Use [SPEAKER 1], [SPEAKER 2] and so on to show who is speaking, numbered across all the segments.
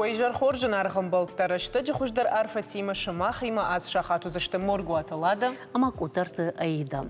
[SPEAKER 1] Уый изӕр хорз зынаргъ ӕмбӕлттӕ, рӕстӕджы хуыздӕр арфӕтимӕ сымахимӕ ацы сахат уыдзысты Моргуаты Лада
[SPEAKER 2] ӕмӕ Къутӕрты Аида.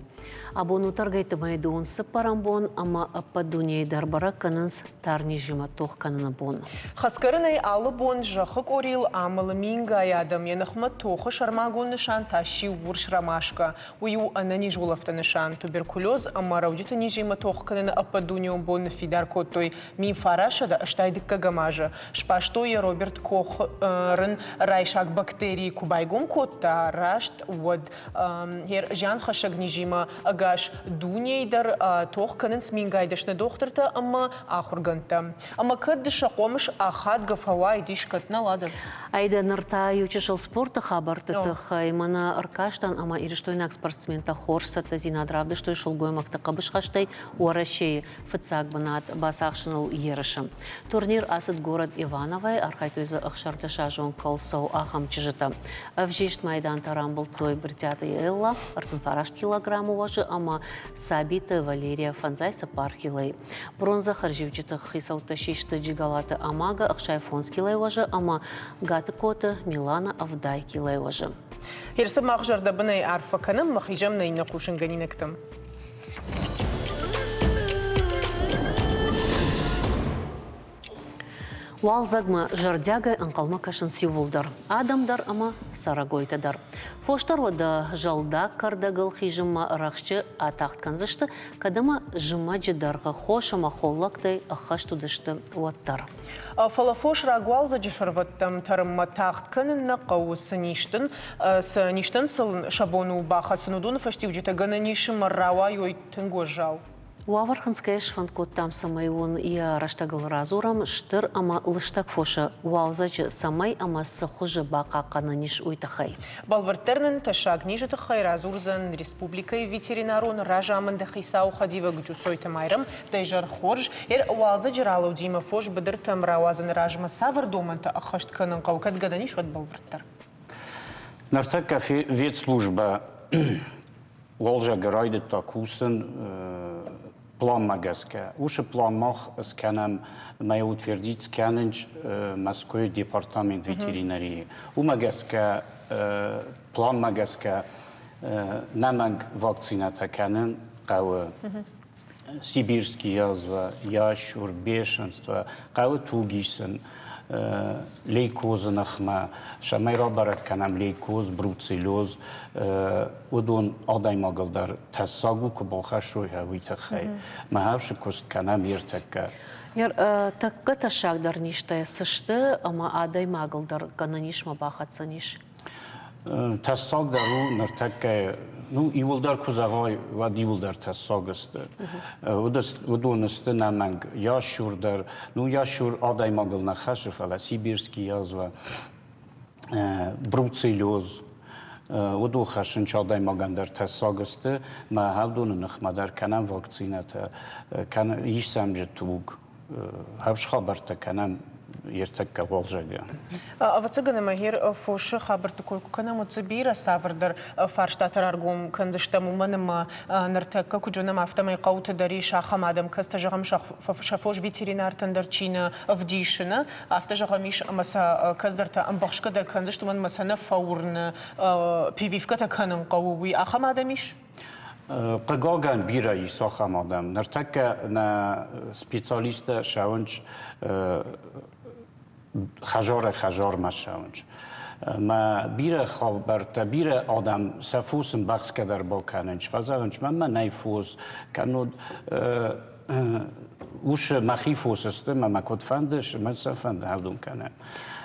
[SPEAKER 2] Абон у тӕргӕйтты мӕйы дон цыппӕрӕм бон ӕмӕ ӕппӕт дунейы дӕр бӕрӕг кӕнынц тарнизимӕ тох кӕныны бон.
[SPEAKER 1] Хӕсгӕрынӕй алы бон зӕххы къорийыл амӕлы мингай адӕм, йӕ ныхмӕ тохы сӕрмагонд нысан та сси урс ромашкӕ. Уый у ӕнӕниз улӕфты нысан. Туберкулез ӕмӕ рӕуджыты низимӕ тох кӕныны ӕппӕтдунеон бон ныффидар кодтой 1980 дыккӕгӕм азы. Сбастой йӕ Роберт Кох рын райсаг бактерийы куы байгом кодта, раст уӕд зианхӕссӕг низимӕ ӕгас дунейы дӕр тох кӕнынц мингай дӕсны дохтыртӕ ӕмӕ ахуыргӕндтӕ. Ӕмӕ кӕд сӕ хъомыс ахадгӕ фӕуаид, искӕд нӕ лады?
[SPEAKER 2] Айда ныр та иучысыл спорты хабӕртты тыххӕй мӕнӕ ӕркастӕн ӕмӕ ирыстойнаг спортсментӕ хорз цӕттӕдзинад равдыстой сылгоймӕгты хъӕбысхӕстӕй Уӕрӕсейы фыццаг бынат бацахсыныл ерысы. Турнир ацыд город Ивановойы, архайдтой дзы ӕхсӕрдӕсазон кълсау ахӕм чызджытӕ. Ӕвзист майдантӕ рамбылдтой Брытъиаты Элла 39 килограммы уӕзы ӕмӕ Сабиты Валерия 54 килойы. Бронзӕ хӕрзиуджыты хицӕуттӕ систы Джигалаты Амага 65 килойы уӕзы ӕмӕ Гатыкоты Милана 70 килойы уӕзы.
[SPEAKER 1] Ерсы мах зӕрдӕбынӕй арфӕ кӕнӕм, мӕ хизӕм нӕ иннӕ хъусынгӕнинӕгтӕм.
[SPEAKER 2] Уалдзӕгмӕ зӕрдиагӕй ӕнхъӕлмӕ кӕсынц иууылдӕр, адӕм дӕр ӕмӕ цӕрӕгойтӕ дӕр. Фос дӕр уӕдӕ зӕлдаг кӕрдӕгыл хизынмӕ рӕхджы атагъд кӕндзысты, кӕд ӕмӕ зымӕджы дӕргъы хос ӕмӕ холлӕгтӕй ӕххӕст уыдысты, уӕддӕр.
[SPEAKER 1] Фӕлӕ фос рагуалдзӕджы сӕрвӕттӕм тӕрынмӕ тагъд кӕнын нӕ хъӕуы, цы низтӕн, цы низтӕн сыл сӕ бон у бахӕцын, уыдоны фӕстиуджытӕ гӕнӕн ис ӕмӕ рауайой тынг уӕззау.
[SPEAKER 2] Уавӕр хынцгӕйӕ сфӕнд кодтам, цӕмӕй уын йӕ рӕстӕгыл радзурӕм стыр ӕмӕ лыстӕг фосы уалдзӕджы цӕмӕй ӕмӕ цы хуызы бахъахъхъӕнӕн ис, уый тыххӕй.
[SPEAKER 1] Бӕлвырддӕр нын тӕссаг низы тыххӕй радзурдзӕн республикӕйы ветеринарон разамынды хицау хӕдивӕг Джусойты Майрӕм. Дӕ изӕр хорз. Ер уалдзӕджы ралӕудимӕ фос быдыртӕм рауадзыны размӕ цавӕр домӕнтӕ ӕххӕст кӕнын хъӕуы, кӕд гӕнӕн ис, уӕд бӕлвырддӕр?
[SPEAKER 3] Ныртӕккӕ ветслужбӕ уалдзӕгы райдыдта кусын планмӕ гӕсгӕ. Уыцы план мах скӕнӕм, мӕ утвердить скӕнынц Мӕскуыйы департамент ветеринарийы. Уымӕ гӕсгӕ, планмӕ гӕсгӕ нӕмӕнг вакцинӕтӕ кӕнын хъӕуы. Сибирский язва, ящур, бешенство, хъӕуы туг исын, лейкозы ныхмӕ, цӕмӕй рабӕрӕг кӕнӕм лейкоз, бруцеллез, уыдон адӕймагыл дӕр тӕссаг у, куы бахӕссой, уый тыххӕй. Мӕ хӕрзы куыст кӕнӕм ӕртӕккӕ.
[SPEAKER 2] Тӕккӕ тӕссагдӕр низтӕ цы сты ӕмӕ адӕймагыл дӕр гӕнӕн ис ма бахӕцӕн ис?
[SPEAKER 3] Тӕссагдӕр у ныртӕккӕ, ну, иуылдӕр куы зӕгъай, уӕд иуылдӕр тӕссаг сты. Уыдон сты нӕмӕнг ящур дӕр, ну, ящур адӕймагыл нӕ хӕссы, фӕлӕ сибирский язва, бруцеллез, уыдон хӕссынц адӕймагӕн дӕр тӕссаг сты, мӕ уыдоны ныхмӕ дӕр кӕнӕм вакцинӕтӕ, исӕм же туг. Хӕрз хабӕрттӕ кӕнӕм ӕртӕккӕ уалдзӕгы.
[SPEAKER 1] Ӕвӕццӕгӕн ӕмӕ гъер фосы хабӕртты кой куы кӕнӕм, уӕд дзы бирӕ цавӕрдӕр фарстатӕ раргом кӕндзыстӕм, уымӕн ӕмӕ ныртӕккӕ куыд зонӕм, афтӕмӕй хъӕуты дӕр ис ахӕм адӕм, кӕцытӕ, зӕгъӕм, сӕ фос ветеринартӕн дӕр чи нӕ ӕвдисы, нӕ? Афтӕ зӕгъӕм ис, ӕмӕ сӕ кӕцыдӕртӕ ӕмбӕхсгӕ дӕр кӕндзысты, уымӕн ӕмӕ сӕ нӕ фӕуырны, прививкӕтӕ кӕнын хъӕуы, уый. Ахӕм адӕм ис?
[SPEAKER 3] Хъыгагӕн, бирӕ ис ахӕм адӕм. Ныртӕккӕ нӕ специалисттӕ ссӕуынц хӕдзарӕй-хӕдзармӕ ссӕуынц. Мӕ бирӕ хабӕрттӕ, бирӕ адӕм сӕ фос ӕмбӕхсгӕ дӕр бакӕнынц. Фӕзӕгъынц, мӕнмӕ нӕй фос, кӕннод усы мӕхи фос сты, мӕ мӕ куыд фӕнды, мӕ сӕ фӕнды ӕрдон кӕнӕм.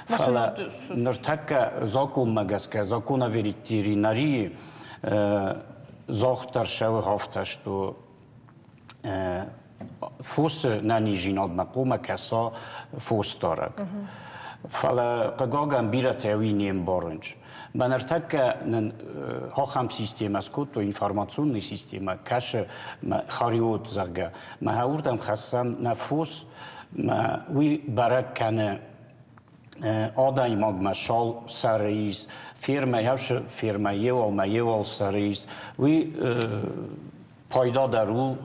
[SPEAKER 3] Фӕлӕ ныртӕккӕ закъонмӕ гӕсгӕ, закон о ветеринарии загъд дӕр сӕуы афтӕ, что фосы нӕниздзинадмӕ хъуамӕ кӕса фосдарӕг. Фӕлӕ, хъыгагӕн, бирӕтӕ уый не мбарынц. Мӕ ныртӕккӕ нын ахӕм системӕ скодтой, информационный системӕ, кӕсы Хариот, зӕгъгӕ. Мӕ уырдӕм хӕссӕм нӕ фос, мӕ уый бӕрӕг кӕны адӕймагмӕ сал сӕры ис, фермӕ, фермӕ еуалмӕ еуал сӕры ис. Уый пайда дӕр у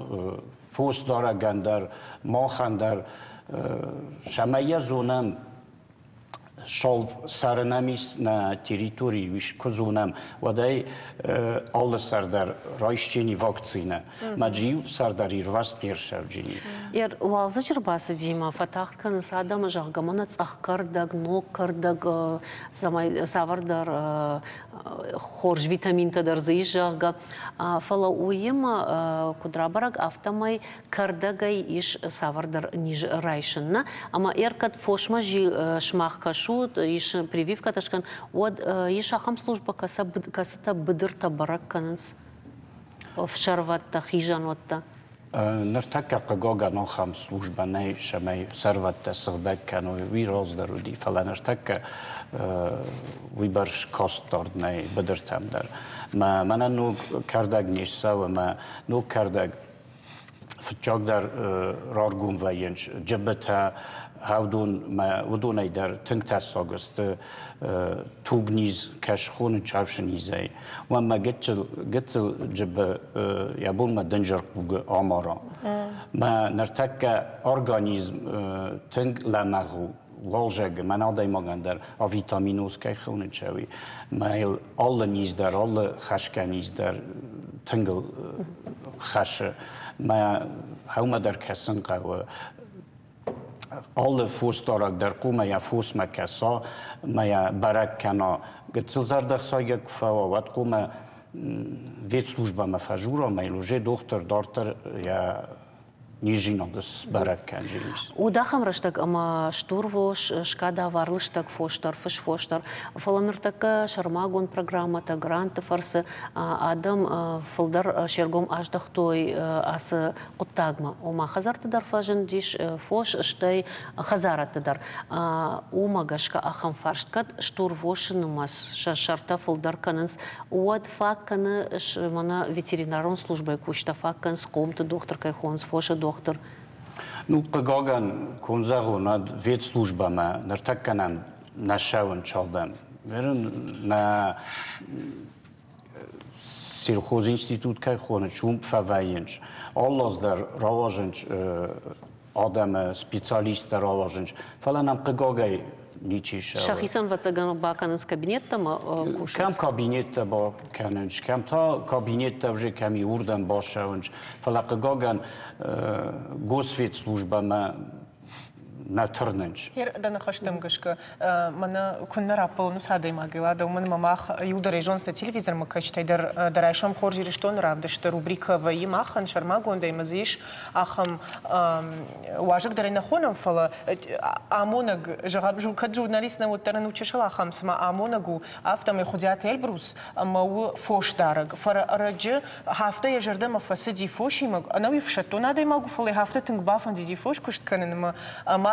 [SPEAKER 3] фосдарӕгӕн дӕр, махӕн дӕр, цӕмӕй йӕ зонӕм. Салв цӕрынӕм ис нӕ территорийы, уис куы зонӕм, уӕд ӕй алы сӕрдар райсджени вакцинӕ. Мӕ иу сӕрдар ирвӕзт не рсӕвджени.
[SPEAKER 2] Уалдзӕджы рбацыдимӕ фӕтагъд кӕнынц адӕмы, зӕгъгӕ, мӕнӕ цъӕх кӕрдӕг, ног кӕрдӕг, цӕмӕй цавӕрдӕр хорз витаминтӕ дӕр дзы ис, зӕгъгӕ. Фӕлӕ уыимӕ, куыд рабӕрӕг, афтӕмӕй кӕрдӕгӕй ис цавӕрдӕр низ райсын нӕ ӕмӕ ӕркӕд фосмӕ сымах кӕсут, ис прививкӕтӕ скӕн, уӕд ис ахӕм службӕ, кӕцытӕ быдыртӕ бӕрӕг кӕнынц, сӕрвӕттӕ, хизӕнуӕттӕ.
[SPEAKER 3] Ныртӕккӕ хъыгагӕн ахӕм службӕ нӕй, цӕмӕй сӕрвӕттӕ сыгъдӕг кӕной, уый раздӕр уыди, фӕлӕ ныртӕккӕ уыйбӕрц кастдард нӕй быдыртӕм дӕр. Мӕнӕн ног кӕрдӕг не ссӕуы, мӕ ног кӕрдӕг фыццагдӕр раргом вӕййынц джыбытӕ, хӕвдонмӕ, уыдонӕй дӕр тынг тӕссаг сты тугниз, кӕс хонын чавсы низӕй. Уӕмӕ гыццыл, гыццыл джыбы йӕ бонмӕ дынджыр хъугы амара. Мӕ ныртӕккӕ организм тынг лӕмӕгъ у уалзӕгы, мӕн адӕймагӕн дӕр авитаминоз кӕй хонын чӕуи. Мӕ йыл алы низ дӕр, алы хӕсгӕ низ дӕр тынг ыл хӕссы. Мӕ хӕумӕ дӕр кӕсын хъӕуы. Алы фосдарӕг дӕр хъуамӕ йӕ фосмӕ кӕса, мӕ йӕ бӕрӕг кӕна. Гыццыл зӕрдӕхсайгӕ куы фӕуа, уӕд хъуамӕ ветслужбӕмӕ фӕжура, мӕ йыл уже дохтыр дарддӕр йӕ низзинад сбӕрӕг кӕнджынис.
[SPEAKER 2] Уыд ахӕм рӕстӕг, ӕмӕ стурвос, скадавар, лыстӕг фос дӕр, фысфос дӕр. Фӕлӕ ныртӕккӕ сӕрмагонд программӕтӕ, грантты фӕрцы адӕм фылдӕр се ргом аздӕхтой ацы хъуыддагмӕ. Ома хӕдзӕртты дӕр фӕзындис фос, стӕй хӕдзарӕдты дӕр. Уымӕ гӕсгӕ ахӕм фарст кӕд стурвосы нымӕц сӕ сӕртӕ фылдӕр кӕнынц, уӕд фаг кӕны мӕнӕ ветеринарон службӕйы кусджытӕ фаг кӕнынц хъомты дохтыр кӕй хонынц, фосы дохтыр.
[SPEAKER 3] Ну, хъыгагӕн, куы зӕгъон, уӕд ветслужбӕмӕ ныртӕккӕ нӕм нӕ ссӕуын чалдӕм. Верын нӕ сельхозинститут кӕй хонынц, уым фӕвӕййынц. Алы аз дӕр рауазынц адӕмы специалисттӕ рауазынц, фӕлӕ нӕм хъыгагӕй ничи ссӕуы.
[SPEAKER 2] Сӕхицӕн ӕвӕццӕгӕн бакӕнынц кабинеттӕ ӕмӕ кусынц?
[SPEAKER 3] Кӕм кабинеттӕ бакӕнынц, кӕм та кабинеттӕ уже кӕм и уырдӕм бацӕуынц. Фӕлӕ хъыгагӕн госветслужбӕмӕ нӕ тырнынц.
[SPEAKER 1] Дӕ ныхӕстӕм гӕсгӕ, мӕнӕ куыннӕ раппӕлон уыцы адӕймагыл, уымӕн ӕмӕ мах иу дӕр зонынц телевизормӕ кӕсджытӕй дӕр дӕ райсом хорз Ирыстоны равдысты рубрикӕ вӕййы махӕн сӕрмагондӕй ӕмӕ дзы ис ахӕм уазӕг дӕр ӕй нӕ хонӕм, фӕлӕ амонӕг, зӕгъӕм, кӕд журналист нӕ уӕддӕр ын у чысыл ахӕм, цыма амонӕг у, афтӕмӕй Хуыдиаты Эльбрус ӕмӕ у фосдарӕг. Фӕлӕ ӕрӕджы афтӕ йӕ зӕрдӕмӕ фӕцыди фосимӕ, ӕнӕуи ӕфсӕддон адӕймаг у, фӕлӕ афтӕ тынг бафӕндыди фос куыст кӕнын ӕмӕ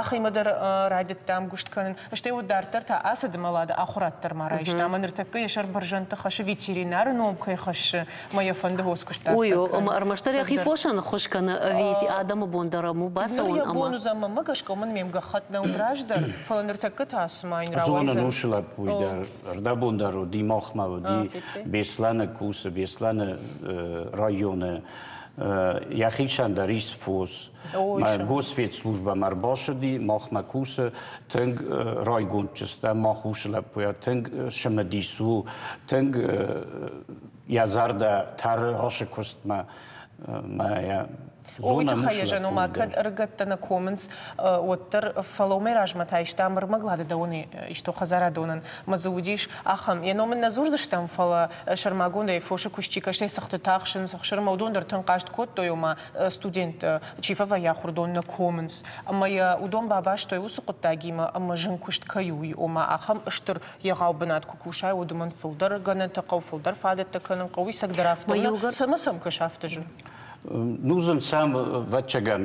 [SPEAKER 1] махимӕ дӕр райдыдтам гуыст кӕнын. Стӕй уӕд дарддӕр та ацыд ӕмӕ Лада ахуырад дӕр ма райста ӕмӕ ныртӕккӕ йӕ сӕр бӕрзӕндты хӕссы, ветеринары ном кӕй хӕссы, ӕмӕ йӕ фӕнды хоскуыст дарддӕр
[SPEAKER 2] Ой, ӕмӕ ӕрмӕстдӕр йӕхи фосӕн ӕххуыс кӕны ӕви адӕмы бон дӕр ӕм у бацӕуын
[SPEAKER 1] Ныр йӕ бон уыдзӕн мӕнмӕ гӕсгӕ, уымӕн ме мгӕххӕтт нӕ уыд раздӕр, фӕлӕ ныртӕккӕ та цыма йын рауайдзӕн.
[SPEAKER 3] Зонын уыцы лӕппуйы дӕр, ӕрдӕбон дӕр уыди, махмӕ уыди, Беслӕны кусы, Беслӕны районы йӕхицӕн дӕр ис фос. Госветслужбӕмӕ ӕрбацыди, махмӕ кусы, тынг райгонд стӕм мах уыцы лӕппуйӕ, тынг цымыдис у, тынг йӕ зӕрдӕ тӕры ацы куыстмӕ. Мӕ йӕ
[SPEAKER 1] Уый тыххӕй йӕ зӕгъын, ома кӕд ӕрыгӕттӕ нӕ комынц, уӕддӕр фӕлӕумӕ размӕ та истам ӕрмӕглады дӕуӕн исто хӕдзарадонӕн. Мӕ дзы уыдис ахӕм, йӕ ном ын нӕ дзурдзыстӕм, фӕлӕ сӕрмагондӕй фосы куыст чи кӕстӕй цыхтытӕ ӕхсынц, ӕхсырмӕ уыдон дӕр тынг хъаст кодтой, ома студенттӕ чи фӕвӕййы ахуырдон нӕ комынц. Ӕмӕ йӕ уыдон бабастой уыцы хъуыддагимӕ ӕмӕ зын куыст кӕй у, ома ахӕм стыр егъау бынат куы кусай, уӕд уымӕн фылдӕр гӕнӕнтӕ хъӕуы, фылдӕр фадӕттӕ кӕнын хъӕуы, исӕг дӕр афтӕ. Цӕмӕ сӕм кӕс афтӕ зын?
[SPEAKER 3] Ну, зын сӕм, ӕвӕццӕгӕн,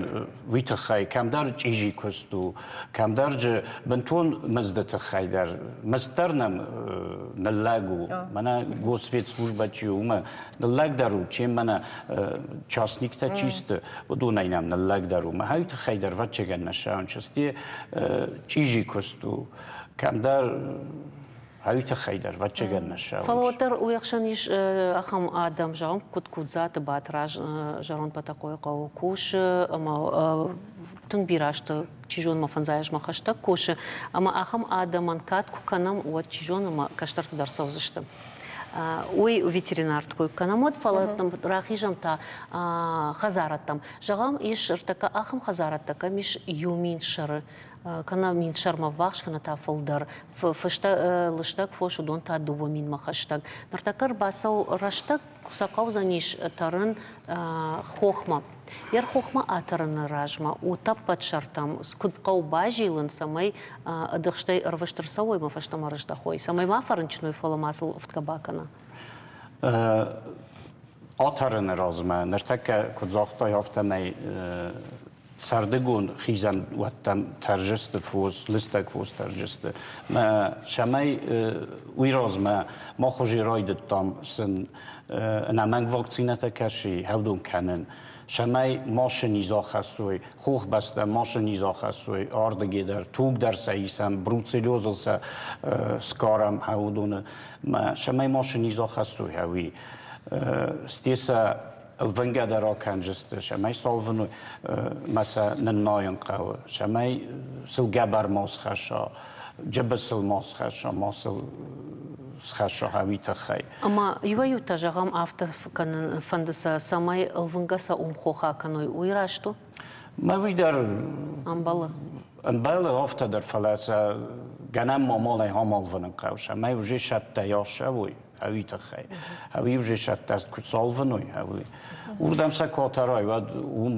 [SPEAKER 3] уый тыххӕй кӕмдӕр чъизи куыст у, кӕмдӕр же бынтон мызды тыххӕй дӕр. Мызд дӕр нӕм ныллӕг у. Мӕнӕ госветслужбӕ чи у, уымӕ ныллӕгдӕр у, чем мӕнӕ частниктӕ чи сты, уыдонӕй нӕм ныллӕгдӕр у. Мӕ тыххӕй дӕр, ӕвӕццӕгӕн, нӕ сӕ чъизи куыст у. Кӕмдӕр. Уый тыххӕй дӕр, ӕвӕццӕгӕн, нӕ ссӕуынц.
[SPEAKER 2] Фӕлӕ уӕддӕр уе хсӕн ис ахӕм адӕм, зӕгъӕм, куыд Кудзаты Батраз зӕронд Бӕтӕхъойы хъӕуы кусы ӕмӕ тынг бирӕ азты, чи зоны, мӕ фӕндзай азмӕ хӕстӕг кусы, ӕмӕ ахӕм адӕмӕн кад куы кӕнӕм, уӕд, чи зоны, мӕ кӕстӕрты дӕр цӕудзысты. Уый ветеринарты кой кӕнӕм, уӕд, фӕлӕ рахизӕм та хӕдзарадтӕм. Зӕгъӕм, ис ӕртӕккӕ ахӕм хӕдзарадтӕ, кӕм ис иу мин сӕры, кӕнӕ мин сӕрмӕ ввахс, кӕнӕ та фылдӕр. Фыстӕ лыстӕг фос, уыдон та дыууӕ минмӕ хӕстӕг. Ныртӕккӕ ӕрбацӕуы рӕстӕг, сӕ хъӕудзӕнис тӕрын хохмӕ. Йе рхохмӕ атӕрыны размӕ утӕппӕт сӕртӕм куыд хъӕуы базилын, цӕмӕй ӕдыхстӕй ӕрвыст ӕрцӕуой ӕмӕ фӕстӕмӕ рыздӕхой, цӕмӕй ма фӕрынчын уой, фӕлӕ ма сыл ӕфтгӕ бакӕна?
[SPEAKER 3] Атӕрыны размӕ ныртӕккӕ, куыд загътай, афтӕмӕй сӕрдыгон хизӕнуӕттӕм тӕрджысты фос, лыстӕг фос тӕрджысты. Цӕмӕй уый размӕ мах уже райдыдтам сын ӕнӕмӕнг вакцинӕтӕ кӕсы хӕвдон кӕнын, цӕмӕй машиниз ахӕссой, хохбӕстӕ машиниз ахӕссой, ардыге дӕр, туг дӕр сӕ исӕм, бруцеллезыл сӕ скарӕм хӕвдоны, цӕмӕй машиниз ахӕссой хӕуи. Сте сӕ ӕлвӕнгӕ дӕр акӕнджысты, цӕмӕй солвын мӕ сӕ ныннайын хъӕуы, цӕмӕй сыл гӕбӕр ма схӕсса, джыбы сыл ма схӕсса, ма сыл схӕсса уый тыххӕй.
[SPEAKER 2] Ӕмӕ иуӕй-иутӕ, зӕгъӕм, афтӕ кӕнын фӕнды сӕ, цӕмӕй ӕлвынгӕ сӕ ум-хох акӕной, уый раст у?
[SPEAKER 3] Мӕ уый дӕр
[SPEAKER 2] ӕмбӕлы.
[SPEAKER 3] Ӕмбӕлы афтӕ дӕр, фӕлӕ сӕ гӕнӕн мамалӕй амалвӕнын хъӕуы, цӕмӕй уже сӕттӕ ассӕуой. Ӕви тыххӕй. Ӕви уже сӕттӕст куы цалвыной, ӕви. Уырдӕм сӕ куы атӕрай, уӕд уым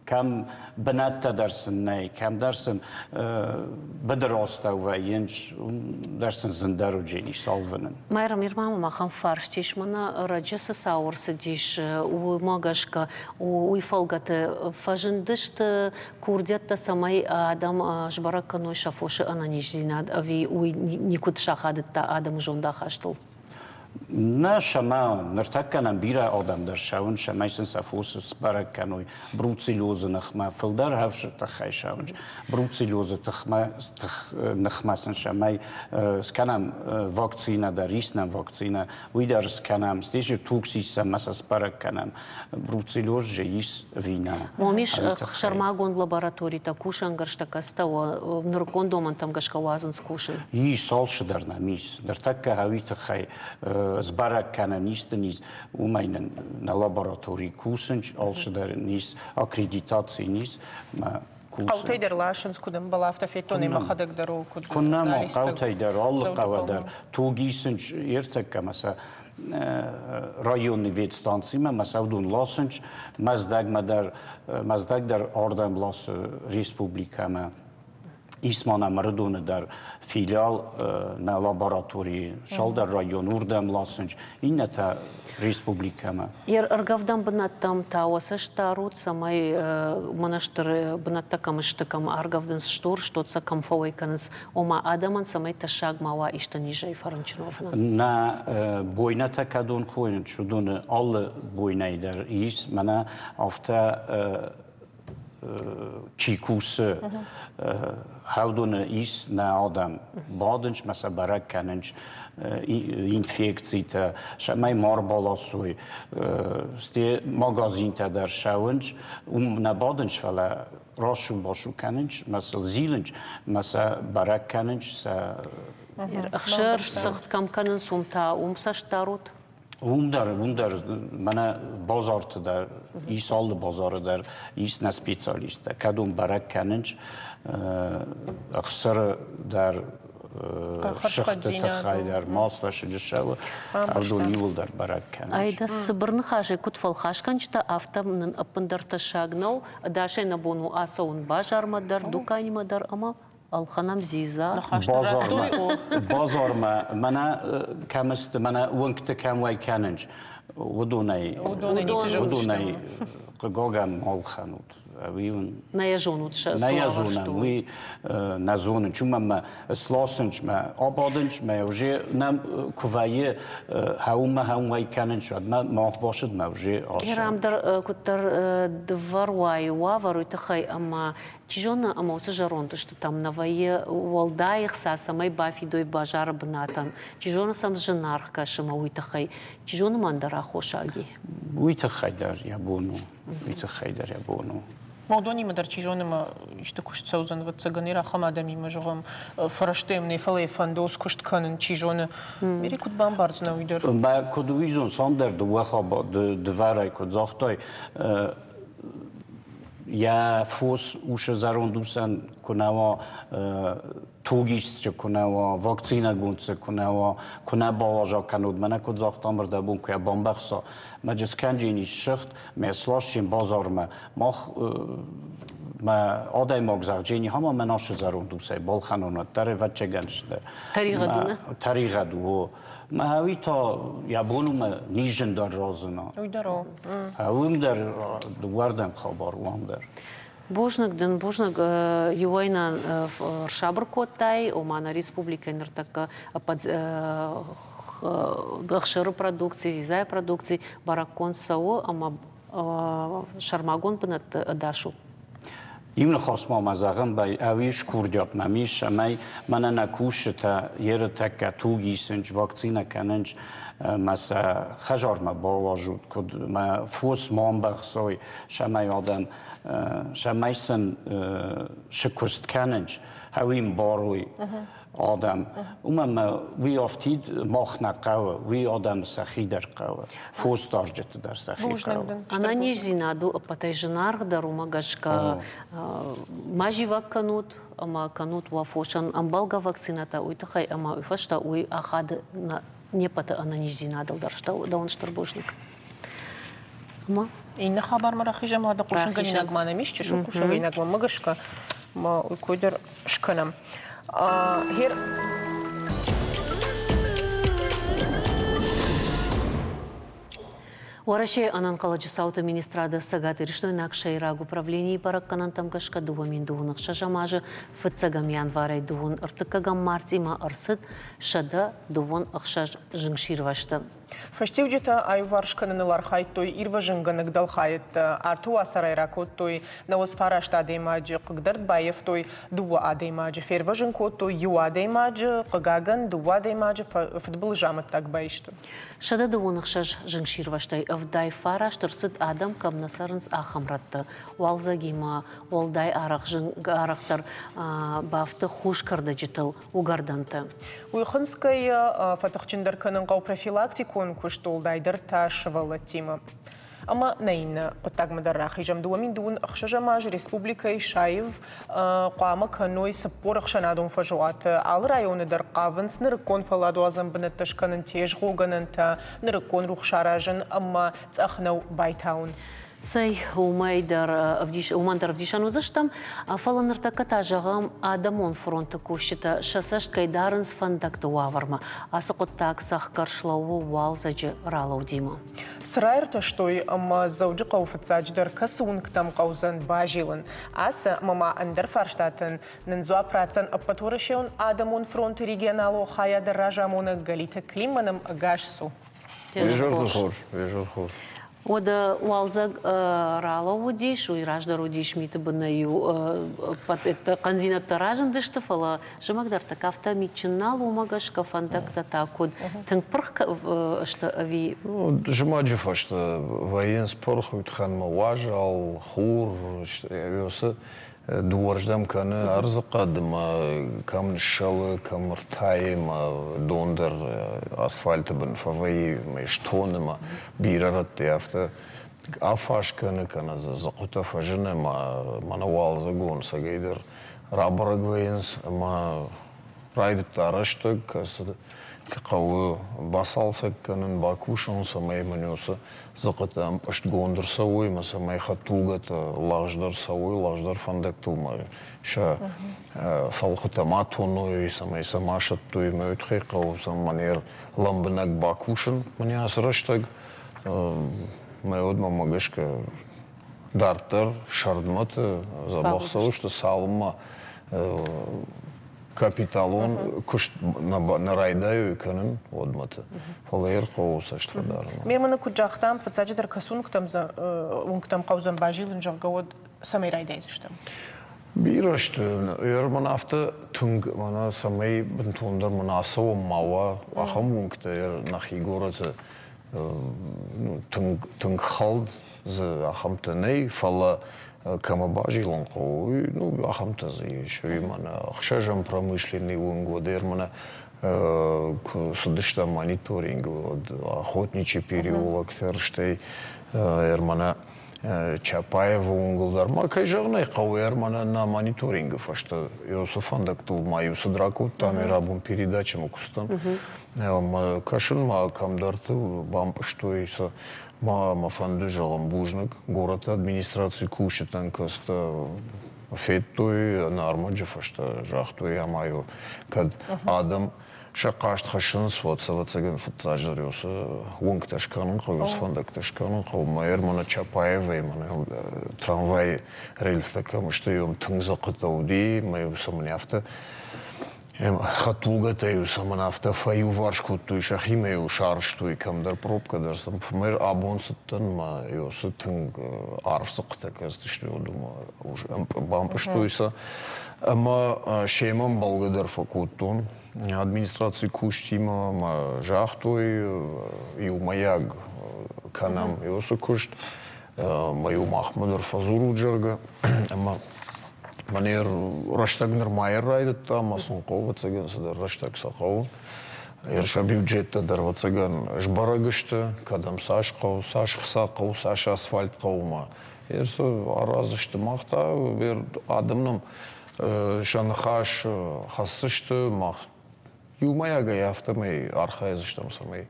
[SPEAKER 3] кӕм бынӕттӕ дӕр сын нӕй, кӕмдӕр сын быдыр астӕу вӕййынц, уым дӕр сын зындӕр уыджени цалвынын.
[SPEAKER 2] Майрӕм, нырма мӕм ахӕм фарст ис, мӕнӕ раджы цы цау ӕрцыдис, уымӕ гӕсгӕ уый фӕлгӕты фӕзындысты курдиӕттӕ, цӕмӕй адӕм сбӕрӕг кӕной сӕ фосы ӕнӕниздзинад ӕви уый никуыд сахадыдта адӕмы зондахастыл?
[SPEAKER 3] Нӕ сӕмӕ ныртӕккӕ нӕм бирӕ адӕм дӕр ссӕуынц, цӕмӕй сын сӕ фосы сбӕрӕг кӕной бруцеллезы ныхмӕ, фылдӕр хӕфсы тыххӕй ссӕуынц. Бруцеллезы тыхмӕ, ныхмӕ сын цӕмӕй скӕнӕм вакцинӕ дӕр, ис нӕм вакцинӕ, уый дӕр скӕнӕм, стӕй туг сисӕм ӕмӕ сӕ сбӕрӕг кӕнӕм. Бруцеллез же ис ӕви нӕ?
[SPEAKER 2] Уым ис сӕрмагонд лабораторитӕ, кусӕнгӕрзтӕ, кӕцытӕ нырыккон домӕнтӕм гӕсгӕ уадзынц кусын.
[SPEAKER 3] Ис, алцыдӕр нӕм ис. Ныртӕккӕ уый тыххӕй сбӕрӕг кӕнӕн исты низ, уымӕй нын нӕ лабораторийы кусынц, алцыдӕр ис, аккредитаци ис.
[SPEAKER 1] Хъӕутӕй дӕр ласынц, куыд ӕмбӕлы, афтӕ федтон, мӕхӕдӕг дӕр куыд.
[SPEAKER 3] Куыннӕ ма хъӕутӕй дӕр, алы хъӕуы дӕр туг исынц ӕртӕккӕ ӕмӕ сӕ районный ветстанцимӕ мӕ сӕ уыдон ласынц, Мӕздӕгмӕ дӕр, Мӕздӕг дӕр ардӕм ласы республикӕмӕ. Ис ма нӕм Ӕрыдоны дӕр филиал нӕ лабораторийы, цалдӕр район уырдӕм ласынц, иннӕтӕ республикӕмӕ.
[SPEAKER 2] Йе ргӕвдӕн бынӕттӕм та уӕ цӕст дарут, цӕмӕй мӕнӕ стыр бынӕттӕ кӕм сты, кӕм ӕргӕвдынц стур, стот сӕ кӕм фӕуӕй кӕнынц, ома адӕмӕн цӕмӕй тӕссаг ма уа исты низӕй фӕрынчын уӕвынӕн.
[SPEAKER 3] Нӕ бойнӕтӕ кӕдон хойынц, уыдоны алы бойнӕй дӕр ис, мӕнӕ афтӕ чи кусы, хӕвдоны ис нӕ адӕм. Бадынц мӕ сӕ бӕрӕг кӕнынц инфекцитӕ, цӕмӕй ма рбаласой. Сте магазинтӕ дӕр ссӕуынц, уым нӕ бадынц, фӕлӕ расу-басу кӕнынц, мӕ сыл зилынц, мӕ сӕ бӕрӕг кӕнынц сӕ
[SPEAKER 2] Ӕхсӕр сыгъд кӕм кӕнынц, уым та уым цӕст дарут?
[SPEAKER 3] Уым дӕр, уым дӕр, мӕнӕ базарты дӕр ис, алы базары дӕр ис нӕ специалисттӕ, кӕд уым бӕрӕг кӕнынц ӕхсыры дӕр, сыхты тыххӕй дӕр, маслӕ сыджысӕуы, уыдон иууылдӕр бӕрӕг кӕнынц.
[SPEAKER 2] Айда цыбыр ныхасӕй куыд фӕлхасгӕнджытӕ, афтӕ нын ӕппындӕр тӕссаг нӕу, ӕдасӕй нӕ бон у ацӕуын базармӕ дӕр, дуканимӕ дӕр ӕмӕ ӕлхӕнӕм дзидза.
[SPEAKER 3] Базармӕ, базармӕ мӕнӕ кӕм сты, мӕнӕ уынгты кӕм уӕй кӕнынц. Уыдонӕй уыдонӕй хъыгагӕн ма лхӕнут. Ӕви уын
[SPEAKER 2] Нӕ йӕ зонут сӕ
[SPEAKER 3] Нӕ йӕ зонӕм, уый нӕ зонын. Чумӕ мӕ сласынч, мӕ абадынч, мӕ уже нӕм куы вӕййы хӕуынмӕ хӕуынвӕй кӕнынч, уӕд мӕ мах басыд мӕ уже
[SPEAKER 2] Ирам дӕр куыддӕр дывӕр уайы уавӕр уый тыххӕй, ӕмӕ чи зоны, ӕмӕ уыцы зӕронд устытӕм нӕ вӕййы уӕлдай ӕхца, цӕмӕй бафидой базары бынатӕн. Чи зоны сӕм зынаргъ кӕсы ӕмӕ уый тыххӕй. Чи зоны ма ӕндӕр аххосаг и.
[SPEAKER 3] Уый тыххӕй дӕр йӕ бон у. Уый тыххӕй дӕр йӕ бон у.
[SPEAKER 1] Уыдонимӕ дӕр, чи зоны, ӕмӕ исты куыст цӕудзӕн, ӕвӕццӕгӕн, ир ахӕм адӕмимӕ, зӕгъӕм, фӕрӕзтӕ йӕм нӕ, фӕлӕ йӕ фӕнды ус куыст кӕнын, чи зоны. Мери куыд бамбардзынӕ уый дӕр?
[SPEAKER 3] Мӕ куыд уизон, сом дӕр дыууӕ хабар дывӕрӕй куыд загътай, йӕ фос усы зӕронд усӕн куы нӕ уа тугист дзы куы нӕ уа, вакцинӕгонд дзы куы нӕ уа, куы нӕ бауазал кӕнод, мӕнӕ куыд загътам, ӕрдӕбон куы йӕ бамбӕхса, мӕ джыскӕнджын ис сыгъд, мӕ сласджын базармӕ, мах мӕ адӕймаг зӕгъджени хама мӕ нашы зӕронд усӕй балхӕнон, уӕддӕр ӕвӕццӕгӕн сты.
[SPEAKER 2] Тӕригъӕд у, нӕ?
[SPEAKER 3] Тӕригъӕд у. Мӕ уый та йӕ бон у мӕ низджын дӕр разына.
[SPEAKER 1] Уый дӕр у.
[SPEAKER 3] Уым дӕр дыууӕрдӕм хабар у ам дӕр.
[SPEAKER 2] Бузныг дын, бузныг, иуӕй нӕ рсабыр кодтай, ома нӕ республикӕйы ныртӕккӕ ӕппӕт ӕхсыры продукци, дзидзайы продукци бӕрӕггонд цӕуы ӕмӕ сӕрмагонд бынӕтты ӕдас у.
[SPEAKER 3] Иу ныхас ма мӕ зӕгъын бай, ӕви скурдиат мӕм ис, цӕмӕй мӕнӕ нӕ кусджытӕ еры тӕккӕ туг исынч, вакцинӕ кӕнынч, мӕ сӕ хӕдзармӕ бауазут, куыд мӕ фос ма ӕмбӕхсой, цӕмӕй адӕм цӕмӕй сын цы куыст кӕнынц, уый ӕмбарой адӕм. Уымӕн ӕмӕ уый афтид мах нӕ хъӕуы, уый адӕмы сӕхи дӕр хъӕуы, фосдарджыты дӕр сӕхи хъӕуы.
[SPEAKER 2] Ӕнӕниздзинад у ӕппӕтӕй зынаргъдӕр, уымӕ гӕсгӕ ма зивӕг кӕнут ӕмӕ кӕнут уӕ фосӕн ӕмбӕлгӕ вакцинӕтӕ уый тыххӕй ӕмӕ уый фӕстӕ уый ахады не ппӕты ӕнӕниздзинадыл дӕр. Дӕуӕн стыр бузныг.
[SPEAKER 1] Ӕмӕ иннӕ хабармӕ рахизӕм, уӕдӕ хъусынгӕнинаг ма нӕм ис, чысыл хъусынгӕнинаг мӕнмӕ гӕсгӕ ма уый кой дӕр скӕнӕм. Гер
[SPEAKER 2] Уӕрӕсейы ӕнӕнхъӕлӕджы цауты министрады цӕгатирыстойнаг сӕйраг управленийы бӕрӕггӕнӕнтӕм гӕсгӕ 2026 азы фыццӕгӕм январӕй дыууын ӕртыккӕгӕм мартъимӕ ӕрцыд 126 зынгсирвӕзты.
[SPEAKER 1] Фӕстиуджытӕ аиуварс кӕныныл архайдтой ирвӕзынгӕнӕг дӕлхайӕдтӕ, арты уацарӕй ракодтой 99 адӕймаджы, хъыгдард баййӕфтой дыууӕ адӕймаджы, фервӕзын кодтой иу адӕймаджы, хъыгагӕн, дыууӕ адӕймаджы фыдбылызы амӕттаг баисты.
[SPEAKER 2] 126 зынгсирвӕзтӕй 79 ӕрцыд адӕм кӕм нӕ цӕрынц, ахӕм рӕтты. Уалдзӕгимӕ уӕлдай арӕхдӕр бафты хус кӕрдӕджытыл уыгӕрдӕнтӕ.
[SPEAKER 1] Уый хынцгӕйӕ фӕтыхджындӕр кӕнын хъӕуы профилактикон куыст, уӕлдайдӕр та сывӕллӕттимӕ. Ӕмӕ нӕ иннӕ хъуыддагмӕ дӕр рахизӕм. 2026 азы республикӕйы саив хъуамӕ кӕной 40 ӕхсӕнадон фӕзуаты. Алы районы дӕр хъавынц нырыккон фӕлладуадзӕн бынӕттӕ скӕнын, тезгъогӕнӕнтӕ, нырыккон рухс аразын ӕмӕ цъӕх нӕу байтауын.
[SPEAKER 2] Цӕй, уымӕй дӕр уымӕн дӕр ӕвдисӕн уыдзыстӕм, фӕлӕ ныртӕккӕ та зӕгъӕм, адӕмон фронты кусджытӕ сӕ цӕст кӕй дарынц фӕндӕгты уавӕрмӕ. Ацы хъуыддаг цӕхгӕр слӕууы уалдзӕджы ралӕудимӕ.
[SPEAKER 1] Цы раиртӕстой ӕмӕ Дзӕуджыхъӕуы фыццаджыдӕр кӕцы уынгтӕм хъӕудзӕн базилын? Ацы ӕмӕ ма ӕндӕр фарстатӕн нын дзуапп ратдзӕн Ӕппӕтуӕрӕсеон адӕмон фронты регионалон хайады разамонӕг Галиты Климман ӕм ӕгас цу.
[SPEAKER 4] Изӕрты хорз, изӕр хорз.
[SPEAKER 2] Уӕдӕ уалдзӕг ралӕууыдис, уый раздӕр уыдис миты бынӕй-иу хъӕндзинӕдтӕ разындысты, фӕлӕ зымӕг дӕр тӕккӕ афтӕ митджын нал, уымӕ гӕсгӕ фӕндӕгтӕ та куыд тынг пырх сты ӕви?
[SPEAKER 4] Зымӕджы фӕстӕ вӕййынц пырх, уый тыххӕн ма уазал, хур, уыцы дыууӕрдӕм кӕны ӕрдзыхъӕд ӕмӕ кӕм ныссӕлы, кӕм ӕртайы ӕмӕ дон дӕр асфальты бын фӕвӕййы ӕмӕ стоны ӕмӕ бирӕ рӕтты афтӕ афаз кӕны, кӕнӕ дзы дзыхъхъытӕ фӕзыны ӕмӕ мӕнӕ уалдзыгон цӕгӕйдӕр рабӕрӕг вӕййынц ӕмӕ райдыдта рӕстӕг, кӕцы хъӕуы бацалцӕг кӕнын, бакусын, цӕмӕй мын уыцы дзыхъытӕ ӕмпъызтгонд ӕрцӕуой ӕмӕ цӕмӕй хӕдтулгӕтӕ лӕгъздӕр цӕуой, лӕгъздӕр фӕндӕгтыл ма сӕ цӕлхытӕ ма тоной, цӕмӕй сӕ ма сӕттой ӕмӕ уый тыххӕй хъӕуы сӕм манер лӕмбынӕг бакусын мӕнӕ ацы рӕстӕг. Мӕ уодмӕ гӕсгӕ дарддӕр сӕрдмӕты дзӕбӕх цӕуысты, цалынмӕ капиталон куыст нӕ райдайой кӕнын, уӕдмӕты. Фӕлӕ йӕ хъӕуы цӕст фӕдарын.
[SPEAKER 1] Ме мӕ куыд загътам, фыццаджыдӕр кӕцы уынгтӕм хъӕудзӕн базилын, зӕгъгӕ, уӕд цӕмӕй райдайдзыстӕм?
[SPEAKER 4] Бирӕ сты. Мӕн афтӕ тынг, мӕнӕ цӕмӕй бынтондӕр мын ацӕуӕн ма уа, ахӕм уынгтӕ нӕхи горӕты тынг, тынг хӕлд дзы ахӕмтӕ нӕй, фӕлӕ кӕмӕ базилын хъӕуы, уый, ну, ахӕмтӕ дзы ис. Уый мӕнӕ ӕхсӕзӕм промышленный уынг, уӕд мӕнӕ куы цыдыстӕм мониторингы, уӕд Охотничий переулок стӕй мӕнӕ Чапаевы уынгыл дӕр ма, кӕй зӕгъын ӕй хъӕуы, мӕнӕ нӕ мониторингы фӕстӕ уыцы фӕндӕгтыл ма иу цыд ракодтам, рабон передачӕмӕ куыстам. Ӕмӕ кӕсын ма кӕмдӕрты бампъызтой сӕ. Ма мӕ фӕнды зӕгъын бузныг горӕты администрацийы кусджытӕн, кӕцытӕ федтой нӕ ӕрмӕджы фӕстӕ, загътой, ӕмӕ кӕд адӕм сӕ хъаст хӕссынц, уӕд сӕ ӕвӕццӕгӕн фыццаджыдӕр уыцы уынгтӕ скӕнын хъӕуы, уыцы фӕндӕгтӕ скӕнын хъӕуы. Мӕ мӕнӕ Чапаевӕй, мӕнӕ трамвайы рельстӕ кӕм сты, уым тынг дзыхъхъытӕ уыди, мӕ-иу сӕ мын афтӕ хӕдтулгӕтӕ-иу сӕ мын афтӕ фӕиуварс кодтой, сӕхимӕ-иу сарӕзтой кӕмдӕр пробкӕ дӕр сын. Мӕ абон цыдтӕн, мӕ уыцы тынг арф дзыхъхъытӕ кӕсдысты, уыдонмӕ бампъызтой сӕ. Ӕмӕ семӕ ӕмбӕлгӕ дӕр фӕкодтон. Администрацийы кусджытимӕ мӕ загътой, иумӕйаг кӕнӕм уыцы куыст, мӕ-иу махмӕ дӕр фӕдзурут, зӕгъгӕ. Ӕмӕ мӕнӕ рӕстӕг нырма райдыдта, ӕмӕ сын хъӕуы, ӕвӕццӕгӕн, цыдӕр рӕстӕг сӕ хъӕуы. Сӕ бюджеттӕ дӕр, ӕвӕццӕгӕн, сбӕрӕг сты, кӕдӕм цас хъӕуы, цас хца хъӕуы, цас асфальт хъӕуы ма. Цы араздзысты мах та, адӕм нӕм сӕ ныхас хӕсдзысты, мах иумӕйагӕй афтӕмӕй архайдзыстӕм, цӕмӕй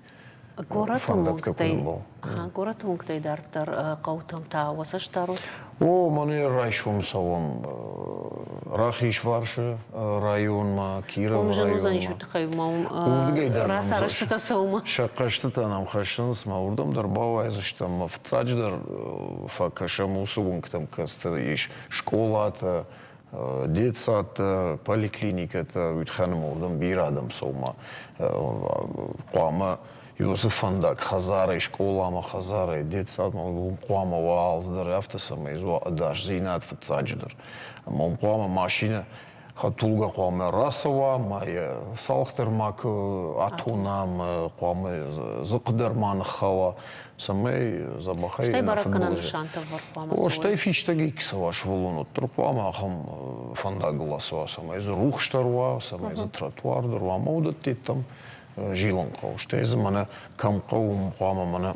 [SPEAKER 4] фӕндӕгтӕ куы нымбал.
[SPEAKER 2] Горӕты уынгтӕй дарддӕр хъӕутӕм та уӕ цӕст дарут?
[SPEAKER 4] О, мӕнӕ райсом цӕуӕм Рахизфарсы районмӕ, Кировы районмӕ.
[SPEAKER 2] Тыххӕй ма уым рацарӕзтытӕ цӕуы.
[SPEAKER 4] Сӕ хъӕзтытӕ нӕм хӕссынц, ма уырдӕм дӕр бауайдзыстӕм. Ма фыццаджыдӕр фӕкӕсӕм уыцы уынгтӕм, кӕцыты ис скъолатӕ, детсадтӕ, поликлиникӕтӕ, уый тыххӕй нӕм уырдӕм бирӕ адӕм цӕуы ма хъуамӕ уыцы фӕндаг хӕдзарӕй скъоламӕ, хӕдзарӕй детсадмӕ уым хъуамӕ уа алцыдӕр афтӕ, цӕмӕй дзы уа ӕдасдзинад фыццаджыдӕр. Ӕмӕ уым хъуамӕ машинӕ хӕдтулгӕ хъуамӕ рацӕуа, ма йӕ цалх дӕр ма атона, хъуамӕ дзыхъхъ дӕр ма ныххауа, цӕмӕй дзӕбӕхӕй
[SPEAKER 2] Стӕй бӕрӕггӕнӕн нысантӕ вӕрд хъуамӕ
[SPEAKER 4] цӕуой. Стӕй фистӕгӕй цӕуа сывӕллон, уӕддӕр хъуамӕ ахӕм фӕндагыл ацӕуа, цӕмӕй дзы рухс дӕр уа, цӕмӕй дзы тротуар дӕр уа, ӕмӕ уыдӕттӕм зилын хъӕуы. Стӕй дзы мӕнӕ кӕм хъӕуы, уым хъуамӕ мӕнӕ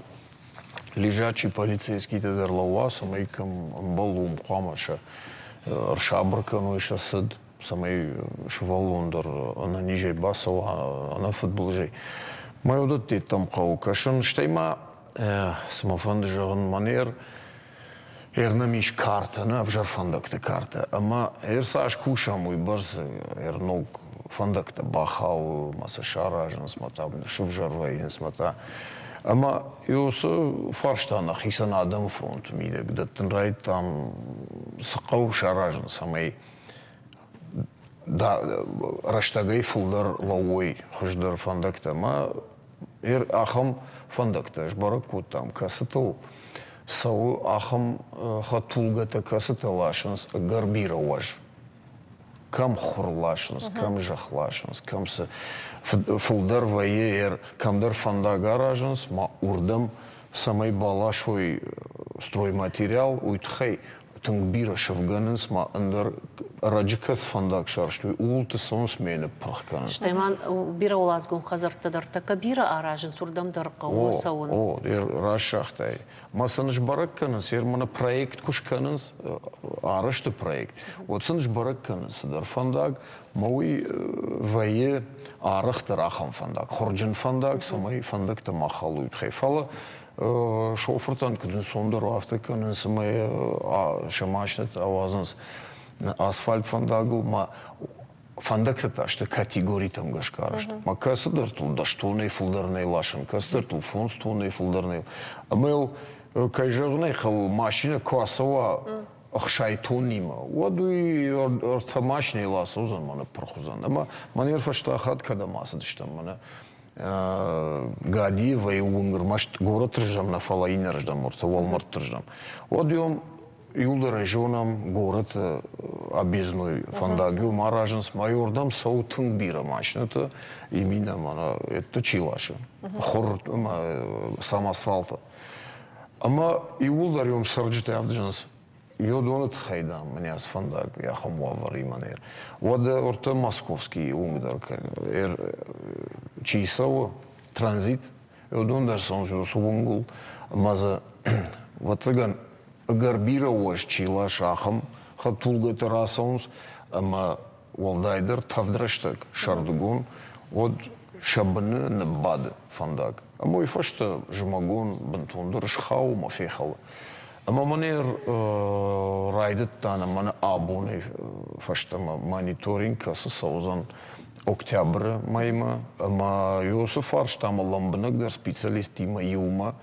[SPEAKER 4] лежачий полицейскийтӕ дӕр лӕууа, цӕмӕй кӕм ӕмбӕлы, уым хъуамӕ сӕ ӕрсабыр кӕной сӕ цыд, цӕмӕй сывӕллон дӕр ӕнӕнизӕй бацӕуа, ӕнӕфыдбылызӕй. Мӕ уыдӕттӕм хъӕуы кӕсын. Стӕй ма, цы мӕ фӕнды зӕгъын, манер ӕрнӕм ис картӕ, нӕ ӕвзӕр фӕндӕгты картӕ. Ӕмӕ ӕр цас кусӕм, уыйбӕрц ӕрног фӕндӕгтӕ бахауы, мӕ сӕ саразынц, мӕ та сывзӕр вӕййынц, мӕ та. Ӕмӕ уыцы фарста нӕхицӕн адӕмы фронты мидӕг дӕттын райдыдтам, цы хъӕуы саразын, цӕмӕй рӕстӕгӕй фылдӕр лӕууой хуыздӕр фӕндӕгтӕ. Ӕмӕ ахӕм фӕндӕгтӕ сбӕрӕг кодтам, кӕцытыл цӕуы ахӕм хӕдтулгӕтӕ, кӕцытӕ ласынц ӕгӕр бирӕ уӕз. Кӕм хур ласынц, кӕм зӕхх ласынц, кӕм цы фылдӕр вӕййы, кӕмдӕр фӕндаг аразынц, ма уырдӕм цӕмӕй баласой стройматериал, уый тыххӕй тынг бирӕ сӕвгӕнынц ма ӕндӕр ӕрӕджы кӕцы фӕндаг сарӕзтой, ууылты цӕуынц мӕ ныппырх кӕнынц.
[SPEAKER 2] Стӕй ма бирӕуӕладзыгон хӕдзӕрттӕ дӕр тӕккӕ бирӕ аразынц, уырдӕм дӕр хъӕуы цӕуын.
[SPEAKER 4] О, раст загътай. Ма сын сбӕрӕг кӕнынц, мӕнӕ проект куы скӕнынц, арӕзты проект, уӕд сын сбӕрӕг кӕнынц цыдӕр фӕндаг, ма уый вӕййы арӕхдӕр ахӕм фӕндаг, хуырджын фӕндаг, цӕмӕй фӕндӕгтӕ ма халой. Фӕлӕ шофыртӕн куыд ӕнцондӕр у, афтӕ кӕнынц ӕмӕ сӕ машинӕтӕ ауадзынц асфальт фӕндагыл ма. Фӕндӕгтӕ та сты категоритӕм гӕсгӕ арӕзт. Ма кӕцыдӕртыл 10 тоннӕй фылдӕр нӕй ласын, кӕцыдӕртыл 5 тоннӕй фылдӕр нӕй. Ӕмӕ йыл, кӕй зӕгъын ӕй хъӕуы, машинӕ куы ацӕуа 60 тоннимӕ, уӕд уый ӕртӕ машинӕйыл ацӕудзӕн, мӕнӕ пырх уыдзӕн. Ӕмӕ мӕн ӕрфӕстаг хатт кӕдӕм ацыдыстӕм, мӕнӕ Гадиевайы уынг ӕрмӕст горӕты рдӕм нӕ, фӕлӕ иннӕрдӕм, ӕртӕ уӕлмӕрдты рдӕм. Уӕд йӕм иуылдӕр ӕй зонӕм, горӕты объездной фӕндаг-иу ма аразынц, ма иуырдӕм цӕуы тынг бирӕ машинӕтӕ, именно мӕнӕ это чи ласы, хур ӕмӕ сам асфалты. Ӕмӕ иууылдӕр уым цӕрджытӕ ӕвдисынц, Йодоны тыххӕй, дам, мын ацы фӕндаг ахӕм уавӕримӕ нӕ. Уӕдӕ ӕртӕ Московский уынг дӕр чи цӕуы, транзит, уыдон дӕр цӕуынц уыцы уынгыл, ӕмӕ дзы, ӕвӕццӕгӕн, ӕгӕр бирӕ уӕз чи ласы, ахӕм хӕдтулгӕтӕ рацӕуынц, ӕмӕ уӕлдайдӕр тӕвд рӕстӕг, сӕрдыгон, уӕд сӕ быны ныббады фӕндаг. Ӕмӕ уый фӕстӕ зымӕгон бынтондӕр схауы ӕмӕ фехӕлы. Ӕмӕ мӕнӕ райдыдта мӕнӕ абонӕй фӕстӕмӕ мониторинг, кӕцы цӕудзӕн октябры мӕймӕ. Ӕмӕ уыцы фарстамӕ лӕмбынӕгдӕр специалисттимӕ иумӕ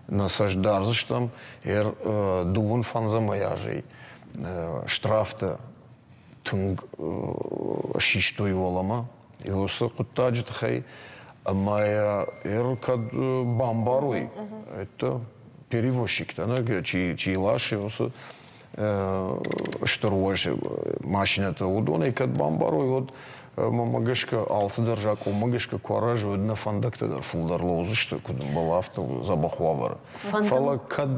[SPEAKER 4] нӕ цӕст дардзыстӕм. Дыууын фӕндзӕм азӕй штрафтӕ тынг систой уӕлӕмӕ уыцы хъуыддаджы тыххӕй. Ӕмӕ йӕ кӕд бамбарой, это перевозчиктӕ, чи, чи ласы, уыцы стыр уӕз машинӕтӕ, уыдонӕй кӕд бамбарой, уӕд мӕнмӕ гӕсгӕ алцыдӕр закъонмӕ гӕсгӕ куы аразой, уӕд нӕ фӕндӕгтӕ дӕр фылдӕр лӕудзысты, куыд ӕмбӕлы, афтӕ дзӕбӕх уавӕры. Фӕлӕ кӕд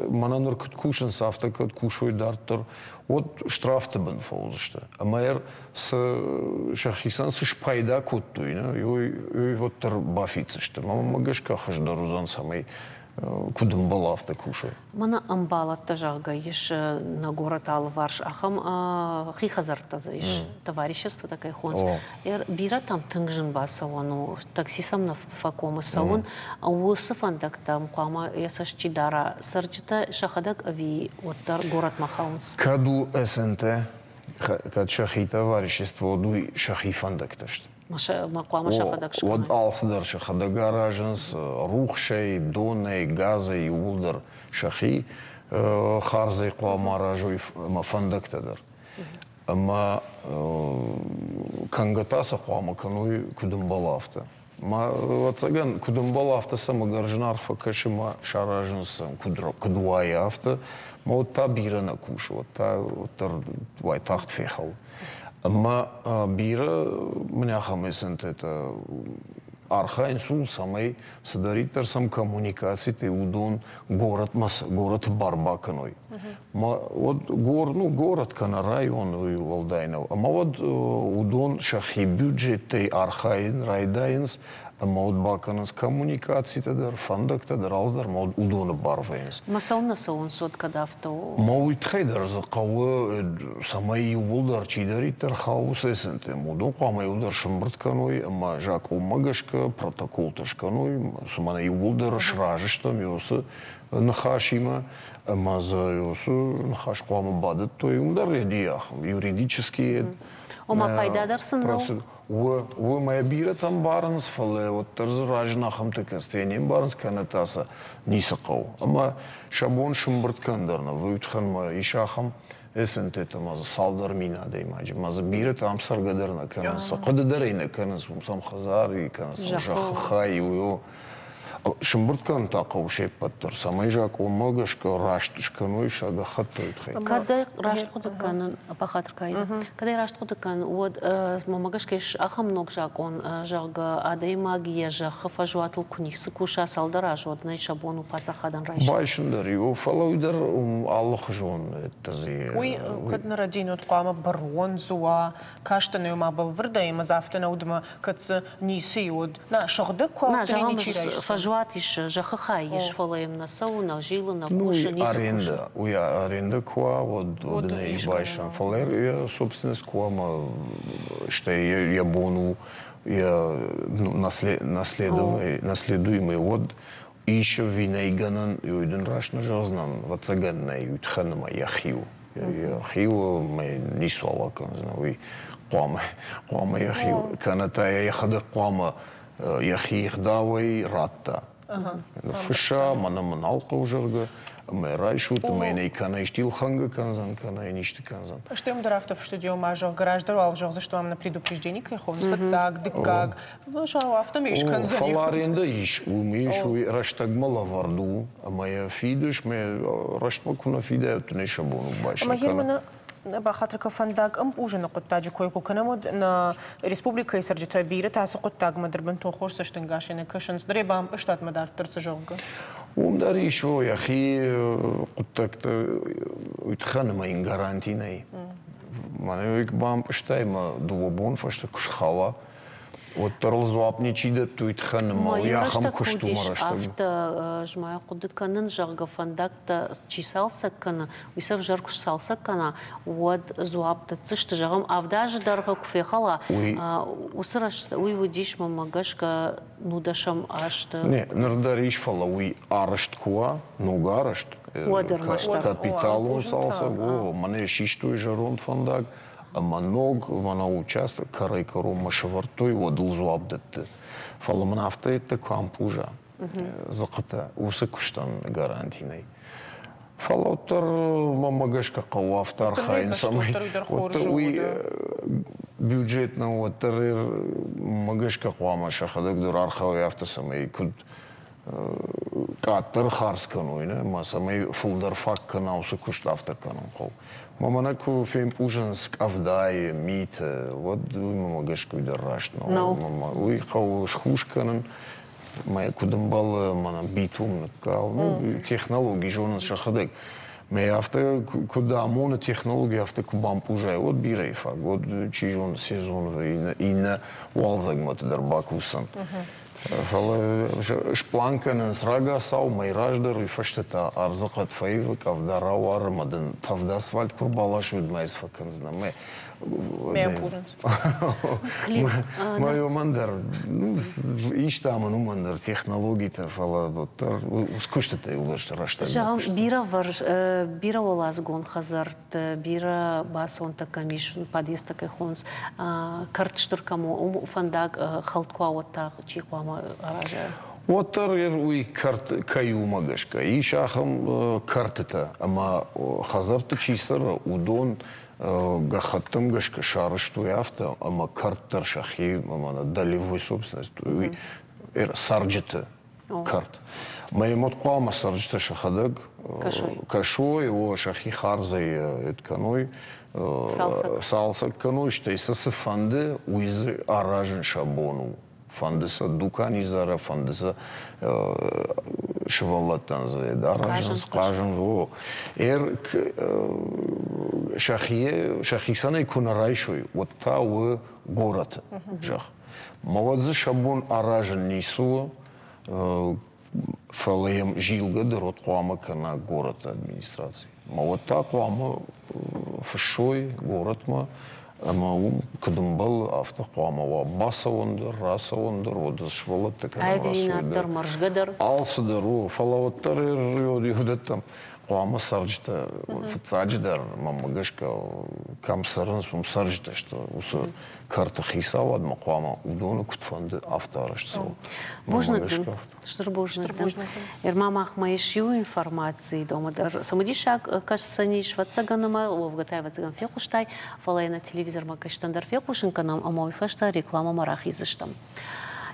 [SPEAKER 4] мӕнӕ ныр куыд кусынц, афтӕ кӕд кусой дарддӕр, уӕд штрафты бын фӕуыдзысты. Ӕмӕ цы сӕхицӕн цы спайда кодтой, уый уӕддӕр бафиддзысты. Мӕнмӕ гӕсгӕ хуыздӕр уыдзӕн, цӕмӕй куыд ӕмбӕлы, афтӕ кусой.
[SPEAKER 2] Мӕнӕ ӕмбалӕдтӕ, зӕгъгӕ, ис нӕ горӕты алыварс ахӕм хи хӕдзӕрттӕ дзы ис, товариществотӕ кӕй хонынц. Бирӕтӕм тынг зын бацӕуӕн у, такси сӕм нӕ фӕкомы цӕуын. Уыцы фӕндӕгтӕм хъуамӕ йӕ цӕст чи дара, цӕрджытӕ сӕхӕдӕг ӕви уӕддӕр горӕтмӕ хауынц?
[SPEAKER 4] Кӕд у СНТ, кӕд сӕхи товарищество, уӕд уый сӕхи фӕндӕгтӕ сты.
[SPEAKER 2] Хъуамӕ сӕхӕдӕг скӕной.
[SPEAKER 4] Уӕд алцыдӕр сӕхӕдӕг аразынц, рухсӕй, донӕй, газӕй, иууылдӕр сӕхи хардзӕй хъуамӕ аразой ӕмӕ фӕндӕгтӕ дӕр. Ӕмӕ кӕнгӕ та сӕ хъуамӕ кӕной, куыд ӕмбӕлы, афтӕ. Ма, ӕвӕццӕгӕн, куыд ӕмбӕлы, афтӕ сӕм ӕгӕр зынаргъ фӕкӕсы мӕ саразынц сӕм, куыд, куыд уайы, афтӕ. Ма уӕд та бирӕ нӕ кусы, уӕд та уӕддӕр уайтагъд фехӕлы. Ӕмӕ бирӕ мын ахӕм СНТ-тӕ архайынц ууыл, цӕмӕй цыдӕриддӕр сӕм коммуникацитӕ, уыдон горӕтмӕ горӕты бар бакӕной. Уӕд гор, ну, город кӕнӕ район уый уӕлдай нӕу. Ӕмӕ уӕд уыдон сӕхи бюджеттӕй архайын райдайынц ӕмӕ уӕд бакӕнынц коммуникацитӕ дӕр, фӕндӕгтӕ дӕр, алцыдӕр ӕмӕ уӕд уыдоны бар вӕййынц.
[SPEAKER 2] Мӕ цӕуылнӕ цӕуынц уӕд, кӕд афтӕ у?
[SPEAKER 4] Мӕ уый тыххӕй дӕр дзы хъӕуы, цӕмӕй иууылдӕр чидӕриддӕр хауы ССНТ-м, уыдон хъуамӕ иууылдӕр сӕмбырд кӕной ӕмӕ закъонмӕ гӕсгӕ протоколтӕ скӕной, цыма нӕ иууылдӕр сразы стӕм уыцы ныхасимӕ ӕмӕ дзы уыцы ныхас хъуамӕ бадӕттой, уым дӕр юридический
[SPEAKER 2] Ома пайда дӕр сын нӕу?
[SPEAKER 4] Уымӕ бирӕтӕ ӕмбарынц, фӕлӕ уӕддӕр дзы разын ахӕмтӕ кӕцытӕ не мбарынц, кӕнӕ та сӕ ницы хъӕуы. Ӕмӕ сӕ бон сымбырд кӕнын дӕр нӕ вӕййы, ма ис ахӕм СНТ-тӕ ма дзы цалдӕр мин адӕймаджы, ма дзы бирӕтӕ ам цӕргӕ дӕр нӕ кӕнынц, сӕ хъуыды дӕр ӕй нӕ кӕнынц, уым сӕм хӕдзар и, кӕнӕ сӕм зӕххы хай и, Сымбырд кӕнын та хъӕуы се ппӕт дӕр, цӕмӕй закъонмӕ гӕсгӕ раст скӕной сӕ гӕххӕтты тыххӕй.
[SPEAKER 2] Кӕд ӕй раст хъуыды кӕнын, бахатыр кӕнын, кӕд ӕй раст хъуыды кӕнын, уӕд мӕмӕ гӕсгӕ ис ахӕм ног закъон, зӕгъгӕ, адӕймаг йӕ зӕххы фӕзуатыл куы ницы куса цалдӕр азы, уӕд нӕй сӕ бон у паддзахадӕн райсын.
[SPEAKER 4] Байсын дӕр иу, фӕлӕ уый дӕр алыхуызон
[SPEAKER 1] Уый кӕд нӕ рӕдийын, уӕд хъуамӕ бронз уа, кастӕн ма бӕлвырдӕй ӕмӕ дзы афтӕ нӕ уыд, ӕмӕ кӕд дзы ницы уыд. Нӕ, сыгъдӕг куы
[SPEAKER 2] Нӕ, зӕгъӕм, фӕзуат ис, зӕххы хай ис, фӕлӕ йӕм нӕ цӕуы, нӕ зилы, нӕ кусы, ницы кусы.
[SPEAKER 4] Уый арендӕ куы уа, уӕд уӕд ын ис байсӕн. Фӕлӕ йӕ собственность куы уа ӕмӕ стӕй йӕ бон у йӕ наследуемый, уӕд ис ӕви нӕй гӕнӕн, уый дын раст нӕ зӕгъдзынӕн, ӕвӕццӕгӕн нӕй, уый тыххӕн ӕмӕ йӕхи у. Йӕхи у ӕмӕ ницуал акӕндзынӕ, уый. Хъуамӕ, хъуамӕ йӕхи, кӕнӕ та йӕ йӕхӕдӕг хъуамӕ йӕхи гъдауӕй радта. Ныффысса, мӕнӕ мын нал хъӕуы, зӕгъгӕ, ӕмӕ райсут, ӕмӕ йын ӕй кӕнӕ исты лхӕнгӕ кӕндзӕн, кӕнӕ йын исты кӕндзӕн.
[SPEAKER 1] Стӕй уым дӕр афтӕ фыст уыди, ома, зӕгъгӕ, раздӕр уал зӕгъдзысты, ам на предупреждение кӕй хонынц, фыццаг, дыккаг, афтӕмӕй скӕндзӕни.
[SPEAKER 4] Фӕлӕ арендӕ ис, уым ис, уый рӕстӕгмӕ лӕвӕрд у, ӕмӕ йӕ фидыс, мӕ рӕстмӕ куы нӕ фидай, уӕд дын ӕй сӕ бон у байсын кӕнын.
[SPEAKER 1] Бахатыр кӕн, фӕндаг ӕмпъузыны хъуыддаджы кой куы кӕнӕм, уӕд нӕ республикӕйы цӕрджытӕ бирӕтӕ ацы хъуыддагмӕ дӕр бынтон хорз цӕстӕнгасӕй нӕ кӕсынц. Ныр ӕй бампъызтатмӕ дарддӕр цы зӕгъгӕ?
[SPEAKER 4] Уым дӕр ис, о, йӕхи хъуыддӕгты уый тыххӕн ӕмӕ йын гаранти нӕй. Мӕнӕ уый бампъызтай ӕмӕ дыууӕ бон фӕстӕ куы схауа, уӕддӕр ыл дзуапп ничи дӕтты, уый тыххӕн ӕмӕ уый ахӕм куыст у мӕ рӕстӕг.
[SPEAKER 2] Афтӕ ӕз ма хъуыды кӕнын, зӕгъгӕ, фӕндӕгтӕ чи цалцӕг кӕны, уый сӕ ӕвзӕр куы сцалцӕг кӕна, уӕд дзуапп дӕтдзысты. Зӕгъӕм, авд азы дӕргъы куы фехӕла, уыцы рӕстӕг уый уыдис, мӕнмӕ гӕсгӕ, нудӕсӕм азты.
[SPEAKER 4] Не, ныр дӕр ис, фӕлӕ уый арӕзт куы уа, ног арӕзт, капиталон цалцӕг, о, мӕнӕ систой зӕронд фӕндаг, ӕмӕ ног мӕнӕ участок кӕрӕй-кӕронмӕ сӕвӕрдтой, уӕд ыл дзуапп дӕтты. Фӕлӕ мын афтӕ йедтӕ куы ӕмпъуза дзыхъытӕ, уыцы куыстӕн гаранти нӕй. Фӕлӕ уӕддӕр мӕнмӕ гӕсгӕ хъӕуы афтӕ архайын, цӕмӕй уӕддӕр уый бюджет нӕ уӕддӕр мӕ гӕсгӕ хъуамӕ сӕхӕдӕг дӕр архайой афтӕ, цӕмӕй куыд къаддӕр хардз кӕной, нӕ, ӕмӕ цӕмӕй фылдӕр фаг кӕна, уыцы куыст афтӕ кӕнын хъӕуы. Мӕ мӕнӕ куы фемпъузынц къӕвдайы, миты, уӕд уый мӕмӕ гӕсгӕ уый дӕр раст нӕу. Уый хъӕуы схус кӕнын, мӕ куыд ӕмбӕлы, мӕнӕ битум ныккал. Ну, технологи зонынц сӕхӕдӕг. Мӕ афтӕ куыд амоны технологи, афтӕ куы бампъузай, уӕд бирӕйы фаг, уӕд чи зоны сезон иннӕ уалдзӕгмӕты дӕр бакусдзӕн. Фӕлӕ сплан кӕнынц рагацау, мӕй раздӕр, уый фӕстӕ та ӕрдзыхъӕд фӕивы, къӕвда рауары ӕмӕ дын тӕвд асфальт куы рбаласой, уӕд ма цы фӕкӕндзынӕ? Мӕ Мӕ уымӕн дӕр, ну, ис та мын уымӕн дӕр технологитӕ, фӕлӕ уӕддӕр куыстытӕ иууылдӕр сты рӕстӕгмӕ.
[SPEAKER 2] Зӕгъӕм, бирӕуӕладзыгон хӕдзӕртты бирӕ бацонтӕ кӕм ис, подъездтӕ кӕй хонынц, кӕрт стыр кӕм у, уым фӕндаг хӕлд куы уа, уӕд та чи хъуамӕ араза?
[SPEAKER 4] Уӕддӕр уый кӕрт кӕй уымӕ гӕсгӕ ис ахӕм кӕртытӕ, ӕмӕ хӕдзӕртты чи цӕры, уыдон гӕххӕттӕм гӕсгӕ сарӕзтой афтӕ, ӕмӕ кӕрт дӕр сӕхи долевой собственность, уый цӕрджыты кӕрт. Мӕ хъуамӕ цӕрджытӕ сӕхӕдӕг кӕсой, о, сӕхи хардзӕй кӕной, цалцӕг кӕной, стӕй сӕ цы фӕнды, уый дзы аразын сӕ бон у. Фӕнды сӕ дукани зара, фӕнды сӕ сывӕллӕттӕн дзы аразынц, хъазын. О, сӕхицӕн ӕй куы нӕ райсой, уӕд та у горӕты зӕхх. Мӕ уӕд дзы сӕ бон аразын ницы у, фӕлӕ йӕм зилгӕ дӕр уӕд хъуамӕ кӕна горӕты администраци. Мӕ уӕд та хъуамӕ фыссой горӕтмӕ ӕмӕ уым куыд ӕмбӕлы, афтӕ хъуамӕ уа бацӕуӕн дӕр, рацӕуӕн дӕр, уӕд сывӕллӕттӕ кӕдӕм рацӕуой
[SPEAKER 2] дӕр. мӕрзгӕ дӕр.
[SPEAKER 4] Алцы дӕр у, фӕлӕ уӕддӕр уыдӕттӕм хъуамӕ цӕрджытӕ, фыццаджыдӕр, мӕнмӕ гӕсгӕ, кӕм цӕрынц, уым цӕрджытӕ сты, уыцы кӕрты хицауадмӕ хъуамӕ уыдоны куыд фӕнды, афтӕ арӕзт цӕуа.
[SPEAKER 2] Бузныг дын. Стыр бузныг дын. Ерма махмӕ ис иу информаци, дома дӕр цымыдисаг кӕсдзӕнис, ӕвӕццӕгӕн ӕмӕ уӕвгӕ та ӕвӕццӕгӕн фехъуыстай, фӕлӕ йӕ нӕ телевизормӕ кӕсджытӕн дӕр фехъусын кӕнӕм ӕмӕ уый фӕстӕ рекламӕмӕ рахиздзыстӕм.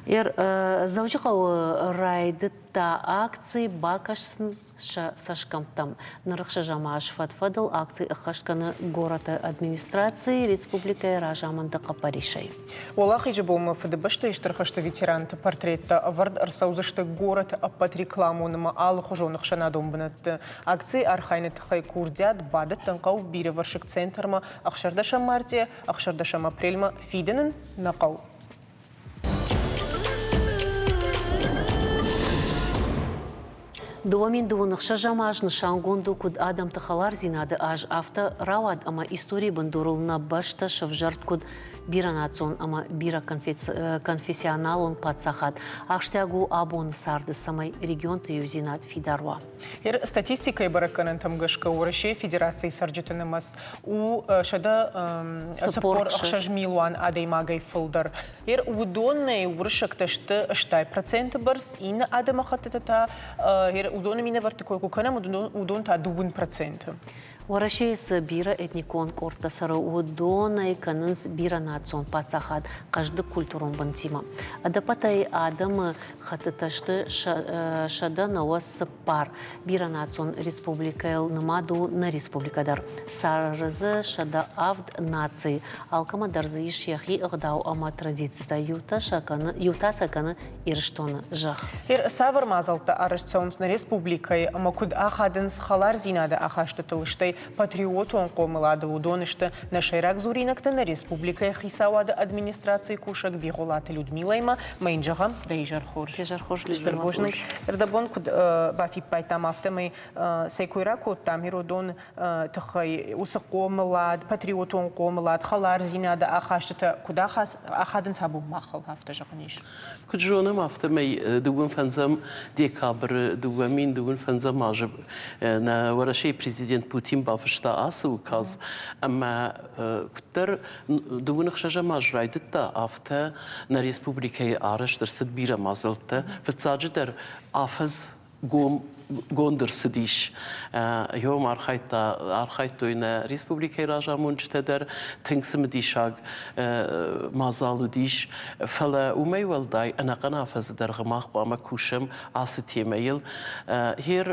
[SPEAKER 2] Дзӕуджыхъӕуы райдыдта акци бакӕсын сӕ цӕсгӕмттӕм. Ныр ӕхсӕзӕм аз фӕд-фӕдыл акци ӕххӕст кӕны горӕты администрацийы республикӕйы разамынды хъӕппӕрисӕй.
[SPEAKER 1] Уӕлахизы бонмӕ Фыдыбӕстӕйы Стыр хӕсты ветеранты портреттӕ ӕвӕрд ӕрцӕудзысты горӕты ӕппӕт рекламон ӕмӕ алыхуызон ӕхсӕнадон бынӕтты. Акцийы архайыны тыххӕй курдиат бадӕттын хъӕуы бирӕвӕрсыг центрмӕ 16 мартъийӕ 16 апрельмӕ фидын ын нӕ хъӕуы.
[SPEAKER 2] 2026 аз нысангонд у куыд адӕмты хӕлардзинады аз, афтӕ рауад ӕмӕ историйы бындурыл нӕ бӕстӕ сӕвзӕрд куыд бирӕнацион ӕмӕ бирӕконфессионалон паддзахад. Ахсджиаг у абоны царды, цӕмӕй регионты иудзинад фидар уа.
[SPEAKER 1] Статистикӕйы бӕрӕггӕнӕнтӕм гӕсгӕ Уӕрӕсейы Федерацийы цӕрджыты нымӕц у 146 милуан адӕймагӕй фылдӕр. Уыдонӕй уырыссӕгтӕ сты 80% бӕрц, иннӕ адӕмыхӕттытӕ та уыдоны минӕвӕртты кой куы кӕнӕм, уыдон та 2%.
[SPEAKER 2] Уӕрӕсейы цы бирӕ этникон къордтӕ цӕры, уыдонӕй кӕнынц бирӕнацион паддзахад хъӕздыг культурон бынтимӕ. Ӕдӕппӕтӕй адӕмы хӕттытӕ сты 194. Бирӕнацион республикӕйыл нымад у нӕ республикӕ дӕр. Цӕры дзы 107 нацийы. Алкӕмӕ дӕр дзы ис йӕхи ӕгъдау ӕмӕ традицитӕ. Иутӕ сӕ кӕны, иутӕ сӕ кӕны Ирыстоны зӕхх.
[SPEAKER 1] Цавӕр мадзӕлттӕ арӕзт цӕуынц нӕ республикӕйы ӕмӕ куыд ахадынц хӕлардзинады ахастытыл, стӕй патриотон хъомыладыл, уыдон сты нӕ сӕйраг дзуринӕгтӕ нӕ республикӕйы хицауады администрацийы кусӕг Бигъуылаты Людмилӕимӕ. Мӕ йын зӕгъӕм, дӕ изӕр хорз.
[SPEAKER 2] Изӕр хорз,
[SPEAKER 1] Стыр бузныг. Ӕрдӕбон куыд бафиппайдтам, афтӕмӕй цӕй кой ракодтам, иродон тыххӕй уыцы хъомылад, патриотон хъомылад, хӕлардзинады ахастытӕ куыд ахадынц абон махыл, афтӕ зӕгъын ис?
[SPEAKER 5] Куыд зонӕм, афтӕмӕй дыууын фӕндзӕм декабры 2025 азы нӕ Уӕрӕсейы президент Путин бафыста ацы указ, ӕмӕ куыддӕр дыууын ӕхсӕзӕм аз райдыдта, афтӕ нӕ республикӕйы арӕзт ӕрцыд бирӕ мадзӕлттӕ. Фыццаджыдӕр афӕдз гонд ӕрцыдис. Йом архайдта, архайдтой нӕ республикӕйы разамонджытӕ дӕр, тынг цымыдисаг мадзал уыдис. Фӕлӕ уымӕй уӕлдай ӕнӕхъӕн афӕдзы дӕргъы мах хъуамӕ кусӕм ацы темӕйыл. Гьер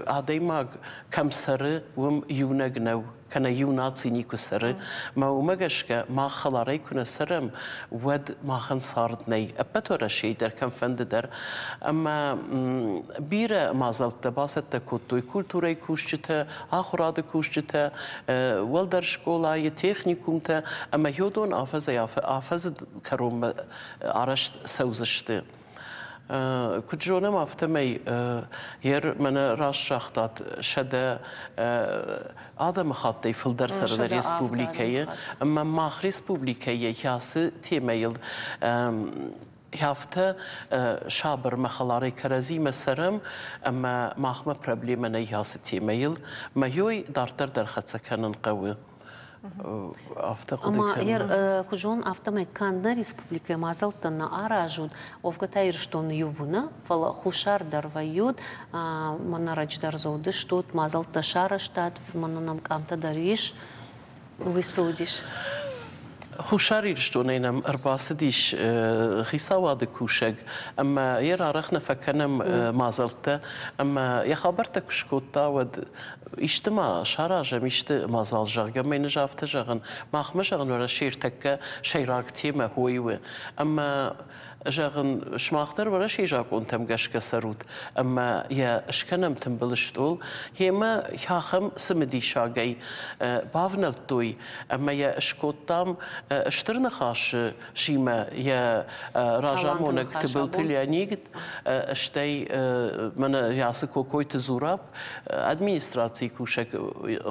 [SPEAKER 5] адӕймаг кӕм цӕры, уым иунӕг нӕу кӕнӕ иу наци никуы цӕры. Мӕ уымӕ гӕсгӕ мах хӕларӕй куы нӕ цӕрӕм, уӕд махӕн цард нӕй. Ӕппӕт Уӕрӕсейы дӕр кӕмфӕнды дӕр. Ӕмӕ бирӕ мадзӕлттӕ бацӕттӕ кодтой культурӕйы кусджытӕ, ахуырады кусджытӕ, уӕлдӕр скъолайы, техникумтӕ ӕмӕ уыдон афӕдзӕй афӕдзы кӕронмӕ арӕзт цӕудзысты. Куыд зонӕм, афтӕмӕй ер мӕнӕ раст загътат, 100 адӕмыхаттӕй фылдӕр цӕры нӕ республикӕйы, ӕмӕ мах республикӕйы ацы темӕйыл афтӕ сабыр мӕ хӕларӕй кӕрӕдзимӕ цӕрӕм, ӕмӕ махмӕ проблемӕ нӕй ацы темӕйыл. Мӕ ёй дарддӕр дӕр хӕццӕ кӕнын хъӕуы. Афтӕ хъуыды
[SPEAKER 2] Ӕмӕ
[SPEAKER 5] кӕнын.
[SPEAKER 2] Куы зон, афтӕмӕй канд нӕ республикӕйы мадзӕлттӕ нӕ аразут, уӕвгӕ та Ирыстоны иу нӕ, фӕлӕ Хуссар дӕр вӕййут, мӕнӕ ӕрӕджы дӕр дзы уыдыстут, мадзӕлттӕ сарӕзтат, мӕнӕ нӕм къамтӕ дӕр ис. Уый цы уыдис?
[SPEAKER 5] Хуссар Ирыстонӕй нӕм ӕрбацыдис хицауады кусӕг, ӕмӕ йӕ арӕх нӕ фӕкӕнӕм мадзӕлттӕ, ӕмӕ йӕ хабӕрттӕ куы скодта, уӕд исты ма саразӕм, исты мадзал, зӕгъгӕ, мӕ ын афтӕ зӕгъын, махмӕ, зӕгъын, Уӕрӕсейы ӕртӕккӕ сӕйраг темӕ хой у. Ӕмӕ, зӕгъын, сымах дӕр Уӕрӕсейы закъонтӕм гӕсгӕ цӕрут, ӕмӕ йӕ скӕнӕм тымбыл стъол. Йемӕ ахӕм цымыдисагӕй бавнӕлдтой ӕмӕ йӕ скодтам Стыр Ныхасы Симӕ йӕ разамонӕг Тыбылты Леонид, стӕй мӕнӕ ацы Кокойты Зураб, администрацийы кусӕг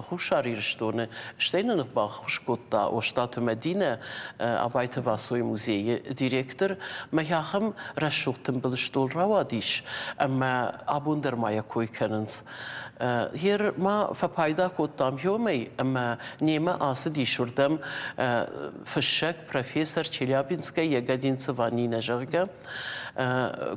[SPEAKER 5] Хуссар Ирыстоны, стӕй нын баххуыс кодта Остъаты Мӕдинӕ, Абайты Васойы музейы директор. Мӕ ахӕм рӕсугъд тымбыл стъол рауадис, ӕмӕ абон дӕр ма йӕ кой кӕнынц. Гьер ма фӕпайда кодтам ёмӕй, ӕмӕ немӕ ацыдис уырдӕм фыссӕг, профессор Челябинская Ягодинцева Нинӕ, зӕгъгӕ.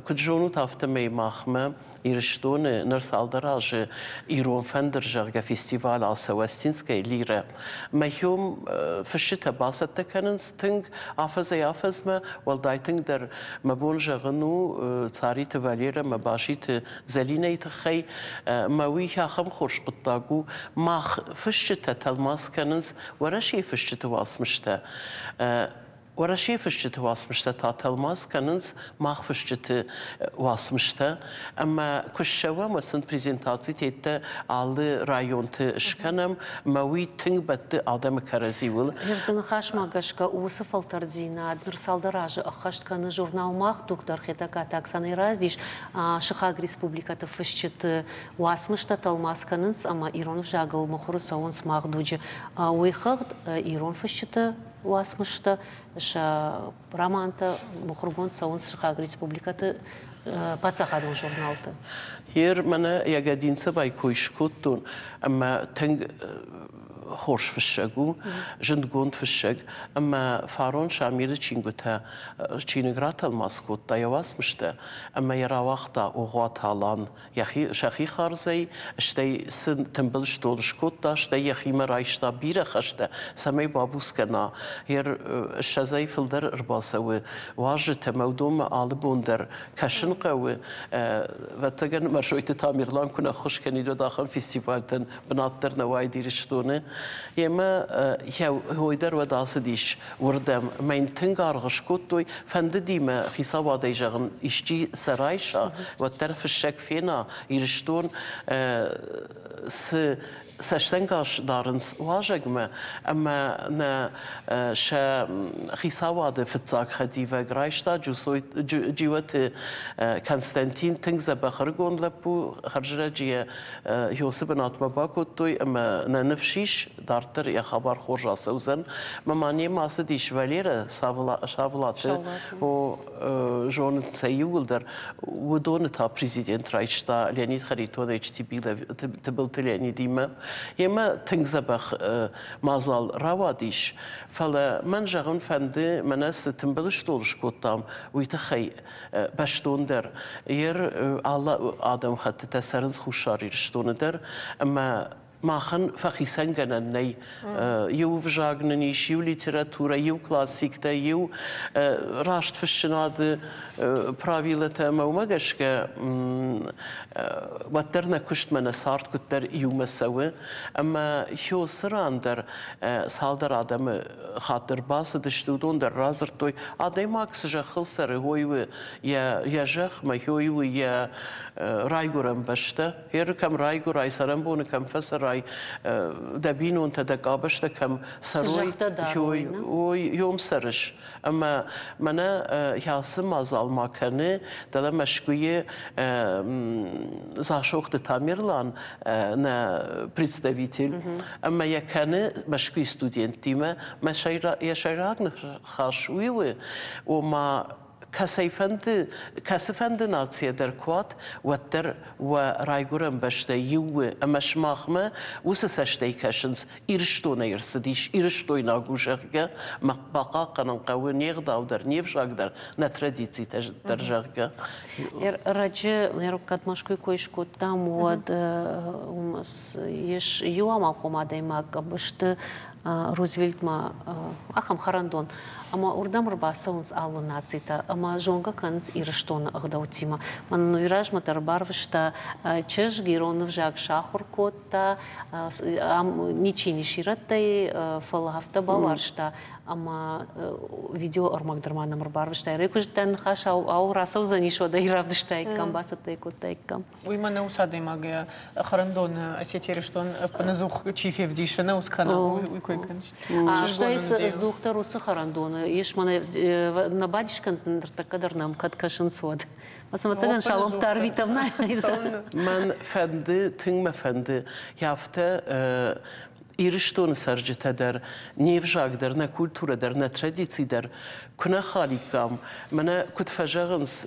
[SPEAKER 5] Куыд зонут, афтӕмӕй махмӕ Ирыстоны ныр цалдӕр азы Ирон фӕндыр, зӕгъгӕ, фестиваль ацӕуы Остинская лирӕ. Мӕхиом фысджытӕ бацӕттӕ кӕнынц тынг афӕдзӕй-афӕдзмӕ, уӕлдай тынгдӕр мӕ бон зӕгъын у Цариты Валерӕ ӕмӕ Баситы Зӕлинӕйы тыххӕй мӕ уый ахӕм хорз хъуыддаг у, мах фысджытӕ тӕлмац кӕнынц Уӕрӕсейы фысджыты уацмыстӕ. Уӕрӕсейы фысджыты уацмыстӕ та тӕлмац кӕнынц мах фысджыты уацмыстӕ. Ӕмӕ куы ссӕуӕм, уӕд сын презентацитӕ алы районты скӕнӕм, ӕмӕ уый тынг бӕтты адӕмы кӕрӕдзиуыл.
[SPEAKER 2] Дӕ ныхасмӕ гӕсгӕ, уыцы фӕлтӕрддзинад ныр цалдӕр азы ӕххӕст кӕны журнал «Мах дуг» дӕр Хетӕгкаты Оксанӕйы раздис сыхаг республикӕты фысджыты уацмыстӕ тӕлмац кӕнынц ӕмӕ ирон ӕвзагыл мыхуыры цӕуынц «Мах дуджы». Уый хыгъд ирон фысджыты уацмыстӕ, сӕ романтӕ мыхуыргонд цӕуынц сыхаг республикӕты паддзахадон журналты.
[SPEAKER 5] Ер мӕнӕ Ягодинцевай кой скодтон, ӕмӕ тынг хорз фыссӕг у, зындгонд фыссӕг. Ӕмӕ фарон Шамилы чингуытӕ чиныг ратӕлмац кодта йӕ уацмыстӕ ӕмӕ йӕ рауагъта Огъуаты Алан йӕхи сӕхи хардзӕй, стӕй сын тымбыл стол скодта, стӕй йӕхимӕ райста бирӕ хӕстӕ, цӕмӕй бабуц кӕна. Йе ссӕдзӕй фылдӕр ӕрбацӕуы уазджытӕ ӕмӕ уыдонмӕ алы бон дӕр кӕсын хъӕуы. Ӕвӕццӕгӕн, Мӕрзойты Тамерлан куы нӕ ххуыс кӕнид, уӕд ахӕм фестивальтӕн бынат дӕр нӕ уаид Ирыстоны. Йемӕ хой дӕр уӕд ацыдис уырдӕм. Ӕмӕ йын тынг аргъ скодтой. Фӕндыди мӕ хицауадӕй зӕгъын, исчи сӕ райса, уӕддӕр фыссӕг фена, Ирыстон цы цӕстӕнгас дарынц уазӕгмӕ ӕмӕ нӕ сӕ хицауады фыццаг хӕдивӕг райста Джиоты Константин, тынг дзӕбӕх ӕрыгон лӕппу, хӕрзрӕджы йӕ Йосы бынатмӕ бакодтой ӕмӕ нӕ ныфс ис, дарддӕр йӕ хабар хорз ацӕудзӕн. Мӕ ма немӕ ацыдис Валерӕ Савлаты, о, зонынц сӕ иууылдӕр. Уыдоны та президент райста Леонид Харитонович Тыбылты Леонидимӕ. Йемӕ тынг дзӕбӕх мадзал рауадис, фӕлӕ мӕн зӕгъын фӕнды, мӕнӕ цы тымбыл стол скодтам, уый тыххӕй бӕстондӕр. Ер алы адӕмхӕттытӕ цӕрынц Хуссар Ирыстоны дӕр ӕмӕ махӕн фӕхицӕнгӕнӕн нӕй. Иу ӕвзаг нын ис, иу литературӕ, иу классиктӕ, иу растфыссынады правилӕтӕ ӕмӕ уымӕ гӕсгӕ уӕддӕр нӕ куыстмӕ нӕ цард куыддӕр иумӕ цӕуы. Ӕмӕ Хёсы ран дӕр цалдӕр адӕмы хатт ӕрбацыдысты, уыдон дӕр радзырдтой, адӕймаг цы зӕххыл цӕры, уый у йӕ зӕхмӕ, уый у йӕ райгуырӕн бӕстӕ. Еры кӕм райгуырай, цӕрӕнбоны кӕм фӕцӕрай, дӕ бинонтӕ, дӕ къабӕзтӕ кӕм цӕрой, ой, йом цӕрыс. Ӕмӕ мӕнӕ ацы мадзал ма кӕны дӕлӕ Мӕскуыйы Дзасохты Тамерлан, нӕ представитель, ӕмӕ йӕ кӕны Мӕскуыйы студенттимӕ. Мӕ йӕ сӕйраг ныхас уый у, ома кӕцӕйфӕнды, кӕцыфӕнды нацийӕ дӕр куы уат, уӕддӕр уӕ райгуырӕн бӕстӕ иу у ӕмӕ сымахмӕ уыцы цӕстӕй кӕсынц, Ирыстонӕй ӕрцыдис, ирыстойнаг у, зӕгъгӕ, мӕ бахъахъхъӕнын хъӕуы не гъдау дӕр, не взаг дӕр, нӕ традицитӕ дӕр, зӕгъгӕ.
[SPEAKER 2] Раджы кӕд Мӕскуыйы кой скодтам, уӕд ис иу амалхъом адӕймаг Къӕбысты Рузвельтмӕ ахӕм хӕрӕндон, ӕмӕ уырдӕм ӕрбацӕуынц алы нацитӕ ӕмӕ зонгӕ кӕнынц Ирыстоны ӕгъдӕуттимӕ. Мӕн уый размӕ дӕр барвыста чызг, ирон ӕвзаг сахуыр кодта, ам ничи не сирӕттӕй, фӕлӕ афтӕ бауарзта, ӕмӕ видеоӕрмӕг дӕр ма нӕм ӕрбарвыста. Куы зыдтӕн ныхас ау рацӕудзӕнис, уӕд ӕй равдыстаиккам, бацӕттӕ кодтаиккам.
[SPEAKER 1] Уый мӕ нӕ ус адӕймаг йӕ хӕрӕндоны Осетия Ирыстон ӕппынӕдзух чи февдисы, нӕ ус кӕна, уый кой кӕныс.
[SPEAKER 2] Стӕй ӕдзухдӕр уыцы хӕрӕндоны ис, мӕнӕ нӕ бадис кӕндзӕн ныртӕккӕ дӕр нӕм кӕд кӕсынц, уӕд. Ӕвӕццӕгӕн саламтӕ арвитӕм нӕ.
[SPEAKER 5] Мӕн фӕнды, тынг мӕ фӕнды, афтӕ Ирыстоны цӕрджытӕ дӕр, не взаг дӕр, нӕ культурӕ дӕр, нӕ традици дӕр куы нӕ халиккам, мӕнӕ куыд фӕзӕгъынц,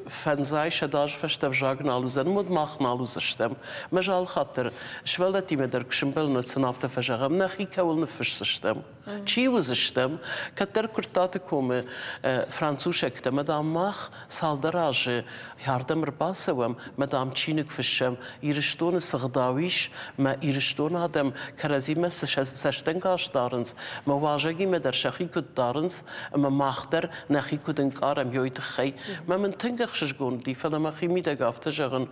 [SPEAKER 5] фӕндзай сӕдӕ азы фӕстӕ ӕвзаг нал уыдзӕн, уӕд мах нал уыдзыстӕм. Мӕ алыхатт дӕр сывӕллӕттимӕ дӕр куы сымбӕлын, уӕд сын афтӕ фӕзӕгъӕм, нӕхи кӕуыл ныффысдзыстӕм, чи уыдзыстӕм. Кӕддӕр Куырттаты комы францусӕгтӕ, мӕ дам, мах цалдӕр азы ардӕм ӕрбацӕуӕм, мӕ дам, чиныг фыссӕм, Ирыстоны цы гъдау ис, мӕ Ирыстоны адӕм кӕрӕдзимӕ цы цӕстӕнгас дарынц, мӕ уазӕгимӕ дӕр сӕхи куыд дарынц, ӕмӕ мах дӕр нӕхи куыд ӕнкъарӕм, уый тыххӕй. Мӕ мын тынг ӕхсызгон уыди, фӕлӕ мӕхимидӕг афтӕ зӕгъын,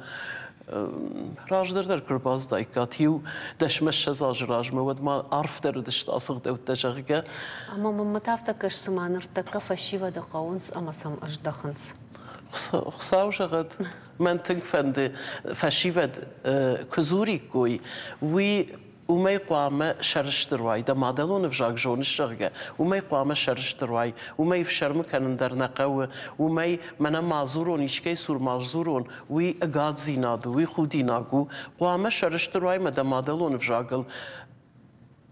[SPEAKER 5] Раздӕр дӕр куы рбацыдаиккат иу дӕсмӕ-ссӕдз азы размӕ, уӕд ма арфдӕр уыдысты ацы ӕгъдӕуттӕ, зӕгъгӕ.
[SPEAKER 2] Ӕмӕ мӕнмӕ та афтӕ кӕсы, цыма ныртӕккӕ фӕсивӕды хъӕуынц ӕмӕ сӕм ӕздӕхынц.
[SPEAKER 5] Хуыцау зӕгъӕд, мӕн тынг фӕнды, фӕсивӕд куы дзуриккой, уый уымӕй хъуамӕ сӕрыстыр уай, дӕ мадӕлон ӕвзаг зоныс, зӕгъгӕ, уымӕй хъуамӕ сӕрыстыр уай, уымӕй ӕфсӕрмы кӕнын дӕр нӕ хъӕуы, уымӕй мӕнӕ ма дзурон, искӕй цур ма сдзурон, уый ӕгаддзинад у, уый худинаг у. Хъуамӕ сӕрыстыр уай мӕ дӕ мадӕлон ӕвзагыл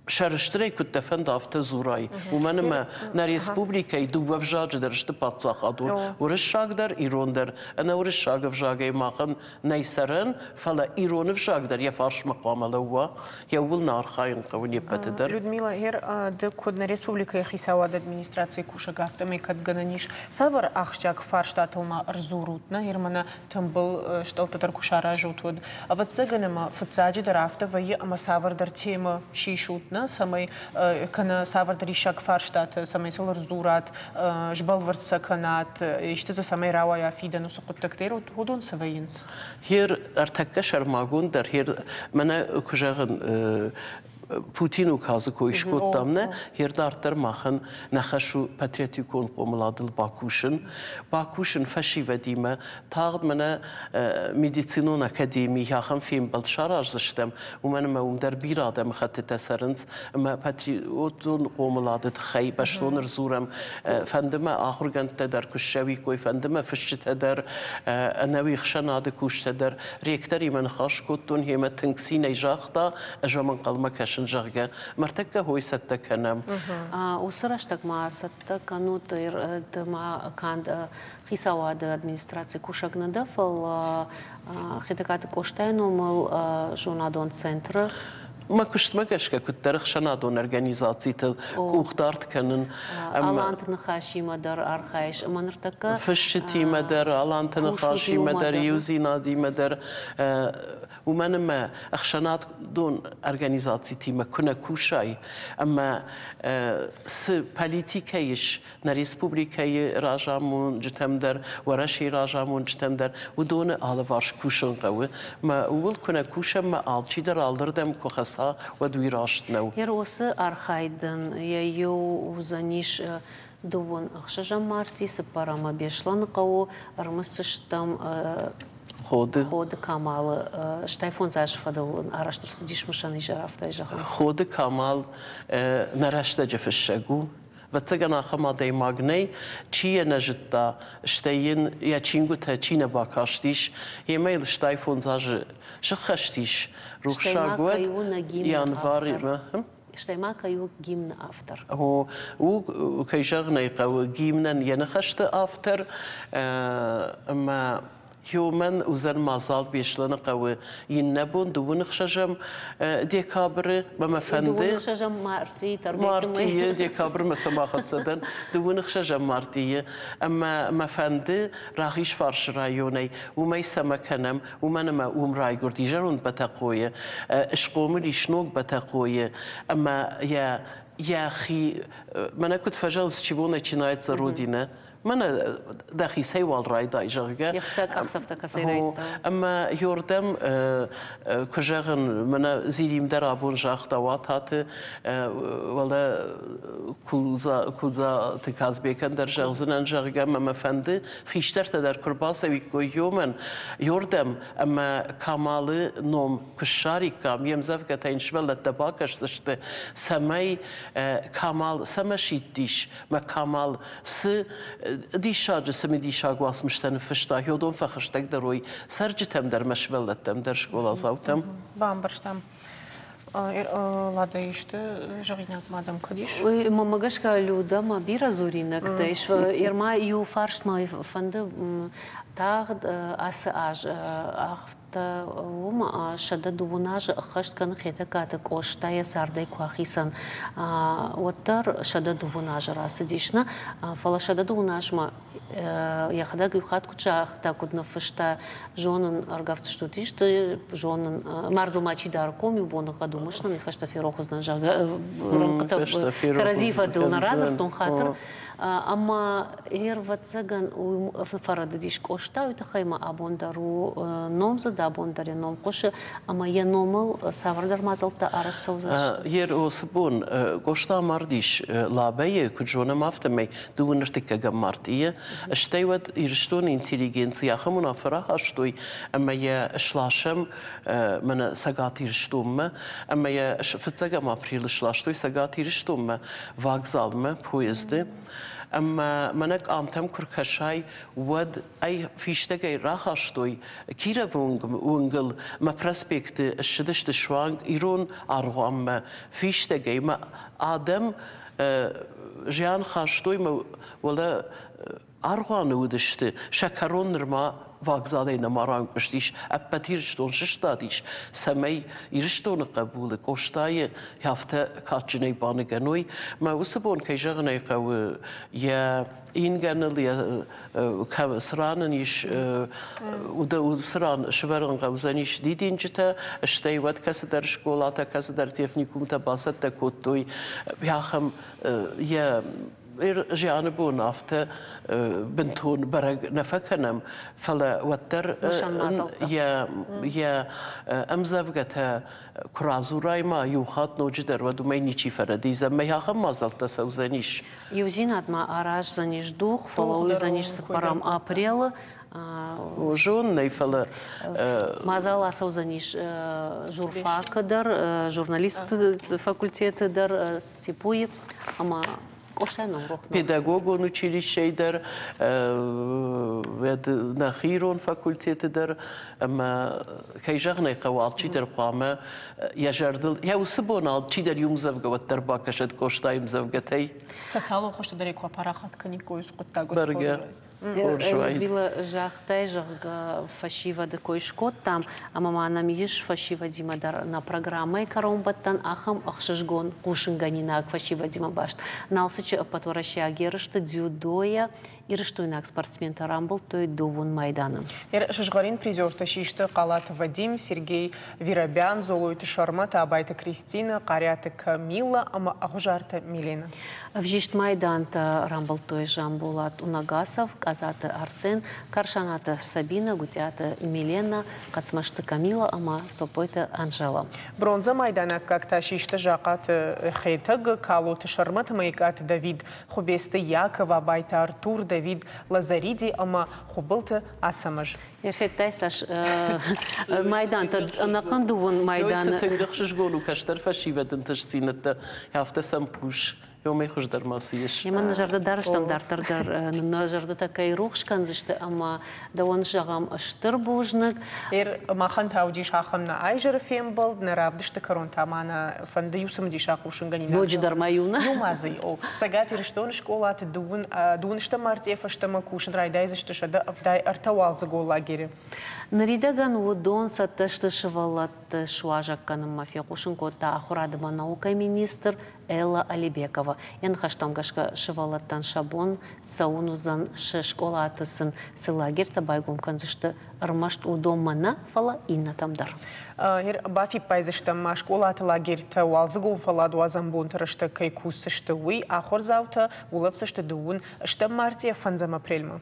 [SPEAKER 5] сӕрыстырӕй куыд дӕ фӕнды, афтӕ дзурай. Уымӕн ӕмӕ нӕ республикӕйы дыууӕ ӕвзаджы дӕр сты паддзахадон, уырыссаг дӕр, ирон дӕр. Ӕнӕ уырыссаг ӕвзагӕй махӕн нӕй цӕрӕн, фӕлӕ ирон ӕвзаг дӕр йӕ фарсмӕ хъуамӕ лӕууа, йӕ ууыл нӕ архайын хъӕуы не ппӕты дӕр.
[SPEAKER 1] Людмила, гъер ды куыд нӕ республикӕйы хицауады администрацийы кусӕг, афтӕмӕй кӕд гӕнӕн ис, цавӕр ахсджиаг фарстатыл ма ӕрдзурут, нӕ гъер мӕнӕ тымбыл стъӕлттӕ дӕр куы саразут, уӕд? Ӕвӕццӕгӕн ӕмӕ фыццаджыдӕр афтӕ вӕййы ӕмӕ цавӕрдӕр темӕ сисут, нӕ, цӕмӕй кӕнӕ цавӕрдӕр риссаг фарстаты, цӕмӕй сыл ӕрдзурат, сбӕлвырд сӕ кӕнат, исты дзы цӕмӕй рауайа фидӕн уыцы хъуыддӕгтӕ, уыдон цы вӕййынц?
[SPEAKER 5] Хер ӕртӕккӕ сӕрмагонд дӕр хер мӕнӕ куы зӕгъын Путин указы кой скодтам, нӕ, хер дарддӕр махӕн нӕ хӕс у патриотикон хъомыладыл бакусын, бакусын фӕсивӕдимӕ. Тагъд мӕнӕ медицинон академийы ахӕм фембӕлд сараздзыстӕм, уымӕн ӕмӕ уым дӕр бирӕ адӕмыхӕттытӕ цӕрынц ӕмӕ патриотон хъомылады тыххӕй бӕстон ӕрдзурӕм. Фӕнды мӕ ахуыргӕндтӕ дӕр куы ссӕуиккой, фӕнды мӕ фысджытӕ дӕр, ӕнӕуи ӕхсӕнады кусджытӕ дӕр. Ректоримӕ ныхас кодтон, йемӕ тынг цинӕй загъта, ӕз ӕм ӕнхъӕлмӕ кӕсын, зӕгъгӕ. Мӕртӕккӕ хой цӕттӕ кӕнӕм.
[SPEAKER 2] Уыцы рӕстӕг ма цӕттӕ кӕнут ма канд хицауады администрацийы кусӕг нӕ дӕ, фӕлӕ Хетӕгкаты Къостайы номыл зонадон центры
[SPEAKER 5] Мӕ куыстмӕ гӕсгӕ куыддӕр ӕхсӕнадон организацитыл къухдард кӕнын.
[SPEAKER 2] Аланты ныхасимӕ дӕр архайыс ӕмӕ ныртӕккӕ
[SPEAKER 5] Фысджытимӕ дӕр, Аланты ныхасимӕ дӕр, иудзинадимӕ дӕр. Уымӕн ӕмӕ ӕхсӕнадон организацитимӕ куы нӕ кусай ӕмӕ цы политикӕ ис нӕ республикӕйы разамонджытӕм дӕр, Уӕрӕсейы разамонджытӕм дӕр, уыдоны алыварс кусын хъӕуы. Мӕ ууыл куы нӕ кусӕм, мӕ алчидӕр алырдӕм куы хӕца, уӕд уый раст нӕу.
[SPEAKER 2] Уыцы архайдӕн йӕ иу уыдзӕнис дыууын ӕхсӕзӕм марти, цыппӕрӕмы Беслӕны хъӕуы ӕрмысдзыстӕм
[SPEAKER 5] Ходы.
[SPEAKER 2] Ходы Камалы стӕй фондз азы фӕдыл арӕзт ӕрцыдис мысӕн изӕр, афтӕ зӕгъӕм.
[SPEAKER 5] Ходы Камал нӕ рӕстӕджы фыссӕг у. Ӕвӕццӕгӕн, ахӕм адӕймаг нӕй, чи йӕ нӕ зыдта, стӕй йын йӕ чингуытӕ чи нӕ бакастис. Йемӕ йыл 65 азы сыххӕст ис. Рухсаг уӕд январы.
[SPEAKER 2] Стӕй ма кӕй у гимны автор?
[SPEAKER 5] О, у, кӕй зӕгъын ӕй хъӕуы, гимнӕн йӕ ныхӕсты автор ӕмӕ Уымӕн уыдзӕн мадзал Беслӕны хъӕуы иннӕ бон дыууын ӕхсӕзӕм декабры мӕ мӕ фӕнды.
[SPEAKER 2] Дыууын ӕхсӕзӕм мартъийы
[SPEAKER 5] Мартъийы декабрмӕ цӕмӕ хӕццӕ дӕн. Дыууын ӕхсӕзӕм мартъийы ӕмӕ мӕ фӕнды Рахизфарсы районӕй уымӕй цӕмӕ кӕнӕм, уымӕн ӕмӕ уым райгуырди зӕронд Бӕтӕхъойы, схъомыл ис ног Бӕтӕхъойы ӕмӕ йӕ йӕхи мӕнӕ куыд фӕзӕгъынц, чего начинается Родина, мӕнӕ дӕхицӕй уал райдай, зӕгъгӕ.
[SPEAKER 2] Йе фцӕг къахдзӕфтӕ кӕцӕй райдта.
[SPEAKER 5] Ӕмӕ Йордӕм, куы зӕгъын, мӕнӕ Зилим дӕр абон загъта Уататы, уӕлӕ Кудзаты Казбекӕн дӕр зӕгъдзынӕн, зӕгъгӕ, ӕмӕ мӕ фӕнды, хистӕртӕ дӕр куы рбацӕуиккой Йомӕн, Йордӕм ӕмӕ Камалы ном куы ссариккам, йе мдзӕвгӕтӕ йын сывӕллӕттӕ бакӕсдзысты, цӕмӕй Камал цӕмӕ сидтис, мӕ Камал цы диссаджы цымыдисаг уацмыстӕ ныффыста, уыдон фӕхӕстӕгдӕр уой цӕрджытӕм дӕр мӕ сывӕллӕттӕм дӕр, скъоладзаутӕм.
[SPEAKER 1] Бамбӕрстам. Лада, исты зӕгъинаг ма дӕм кӕд ис?
[SPEAKER 2] Уый мӕмӕ гӕсгӕ Людӕ ма бирӕ дзуринӕгтӕ ис. Ерма иу фарст ма фӕнды тагъд ацы аз уым 130 азы ӕххӕст кӕны Хетӕгкаты Къоста йӕ цардӕй куы ахицӕн, уӕддӕр 130 азы рацыдис, нӕ? Фӕлӕ 130 азмӕ йӕхӕдӕг иу хатт куыд загъта, куыд ныффыста, зонын ӕргӕвдстут исты, зонын, мардыл ма чи дары ком, иу боныгъӕд уым уый фӕстӕ ферох уыдзӕн, зӕгъгӕ, рӕнхъытӕ кӕрӕдзи фӕдыл нӕ радзырдтон, хатыр. Ӕмӕ ӕвӕццӕгӕн, уый фӕрӕдыдис Къоста, уый тыххӕй ма абон дӕр у номдзыд. абон дӕр йӕ ном хъуысы ӕмӕ йӕ номыл цавӕрдӕр мадзӕлттӕ арӕзт цӕудзысты.
[SPEAKER 5] Йе уыцы бон Къоста амардис Лабӕйы, куыд зонӕм, афтӕмӕй дыууын ӕртыккӕгӕм мартъийы. Стӕй уӕд Ирыстоны интеллигенци ахӕм уынаффӕ рахастой, ӕмӕ йӕ сласӕм мӕнӕ Цӕгат Ирыстонмӕ. Ӕмӕ йӕ фыццӕгӕм апрелы сластой Цӕгат Ирыстонмӕ вагзалмӕ поезды. Ӕмӕ мӕнӕ къамтӕм куы ркӕсай, уӕд ӕй фистӕгӕй рахастой Кировы уынгыл мӕ проспекты ссыдысты суанг ирон аргъуанмӕ фистӕгӕй мӕ адӕм зиан хастой мӕ уӕлӕ аргъуаны уыдысты, сӕ кӕрон нырма вагзалӕй нӕма ранкъуыстис, ӕппӕт Ирыстон сыстадис, цӕмӕй Ирыстоны хъӕбулы Къостайы афтӕ кадджынӕй баныгӕной. Мӕ уыцы бон, кӕй зӕгъын ӕй хъӕуы, йӕ ингӕныл, йӕ цы ран ын ис, уыцы ран сывӕрын хъӕудзӕнис дидинджытӕ, стӕй уӕд кӕцыдӕр скъолатӕ, кӕцыдӕр техникумтӕ бацӕттӕ кодтой ахӕм йӕ зианы бон афтӕ бынтон бӕрӕг нӕ фӕкӕнӕм, фӕлӕ уӕддӕр йӕ йӕ ӕмдзӕвгӕтӕ куы радзурай ма иу хатт ноджыдӕр, уӕд уымӕй ничи фӕрӕдийдзӕн. Мӕ ахӕм мадзӕлттӕ цӕудзӕнис.
[SPEAKER 2] Иудзинад ма араздзӕнис дугъ, фӕлӕ уыдзӕнис цыппӕрӕм апрелы.
[SPEAKER 5] Зонын ӕй, фӕлӕ
[SPEAKER 2] Мадзал ацӕудзӕнис журфакы дӕр, журналистты факультеты дӕр, ЦИПУ-йы ӕмӕ Къостайы ном рох
[SPEAKER 5] Педагогон училищейы дӕр, уӕд нӕхи ирон факультеты дӕр ӕмӕ кӕй зӕгъын ӕй хъӕуы, алчидӕр хъуамӕ йӕ зӕрдыл, йӕ уыцы бон алчидӕр иу ӕмдзӕвгӕ уӕддӕр бакӕсӕд Къостайы ӕмдзӕвгӕтӕй.
[SPEAKER 1] Социалон хуызты дӕр ӕй куы апарахат кӕниккой уыцы хъуыддаг.
[SPEAKER 5] Бӕргӕ.
[SPEAKER 2] Людмила, загътай, зӕгъгӕ, фӕсивӕды кой скодтам, ӕмӕ ма нӕм ис фӕсивӕдимӕ дӕр нӕ программӕйы кӕронбӕттӕн ахӕм ӕхсызгон хъусынгӕнинаг фӕсивӕдимӕ баст. Налцыччы ӕппӕтуӕрӕсейаг ерысты дзюдойӕ ирыстойнаг спортсментӕ рамбылдтой дыууын майданы.
[SPEAKER 1] Сызгъӕрин призертӕ систы Хъалаты Вадим, Сергей Виробян, Золойты Сӕрмӕт, Абайты Кристинӕ, Хъариаты Камилла ӕмӕ Ӕгъуызарты Милена.
[SPEAKER 2] Ӕвзист майдантӕ рамбылдтой Жамбулат Унагасов, Къадзаты Арсен, Карсанаты Сабина, Гуытъиаты Милена, Хъӕцмӕзты Камила ӕмӕ Сопойты Анжела.
[SPEAKER 1] Бронзӕ майданаккаг та систы Захъаты Хетӕг, Калоты Сӕрмӕт ӕмӕ Икъаты Давид, Хуыбецты Яков, Абайты Артур, Давид Лазариди ӕмӕ Хуыбылты Ацӕмӕз.
[SPEAKER 2] Федтай, цас майдантӕ, ӕнӕхъӕн дыууын майданы.
[SPEAKER 5] Тынг ӕхсызгон у кӕстӕр фӕсивӕды ӕнтыстдзинӕдтӕ, афтӕ сӕм хъус. Уымӕй хуыздӕр ма цы ис?
[SPEAKER 2] Емӕ нӕ зӕрдӕ дарыстӕм дарддӕр дӕр нӕ зӕрдӕтӕ кӕй рухс кӕндзысты ӕмӕ дӕуӕн зӕгъӕм стыр бузныг.
[SPEAKER 1] Махӕн та уыдис ахӕм нӕ айзӕры фембӕлд, нӕ равдысты кӕрон та ма нӕ фӕнды иу цымыдисаг хъусынгӕнинаг.
[SPEAKER 2] Ноджыдӕр ма иу нӕ?
[SPEAKER 1] Иу ма дзы, о. Цӕгат Ирыстоны скъолаты дыууын стӕм мартъийӕ фӕстӕмӕ кусын райдайдзысты 173 уалдзыгон лагеры.
[SPEAKER 2] Ныридӕгӕн уыдон цӕттӕ сты сывӕллӕтты суазӕг кӕнынмӕ, фехъусын кодта ахуырад ӕмӕ наукӕйы министр Элла Алибекова. Йӕ ныхӕстӕм гӕсгӕ сывӕллӕттӕн сӕ бон цӕуын уыдзӕн се скъолаты сын цы лагертӕ байгом кӕндзысты, ӕрмӕст уыдонмӕ нӕ, фӕлӕ иннӕтӕм дӕр.
[SPEAKER 1] Бафиппайдзыстӕм ма скъолаты лагертӕ уалдзыгон фӕлладуадзӕн бонты рӕстӕг кӕй кусдзысты, уый. Ахуырдзаутӕ улӕфдзысты дыууын стӕм мартъийӕ фӕндзӕм апрельмӕ.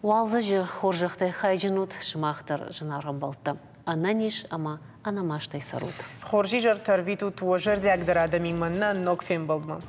[SPEAKER 2] Уалдзӕджы хорзӕхтӕй хайджын ут сымах дӕр, зынаргъ ӕмбӕлттӕ. Ӕнӕниз ӕмӕ ӕнӕмастӕй цӕрут.
[SPEAKER 1] Хорз изӕртӕ ӕрвитут уӕ зӕрдиагдӕр адӕмимӕ нӕ ног фембӕлдмӕ.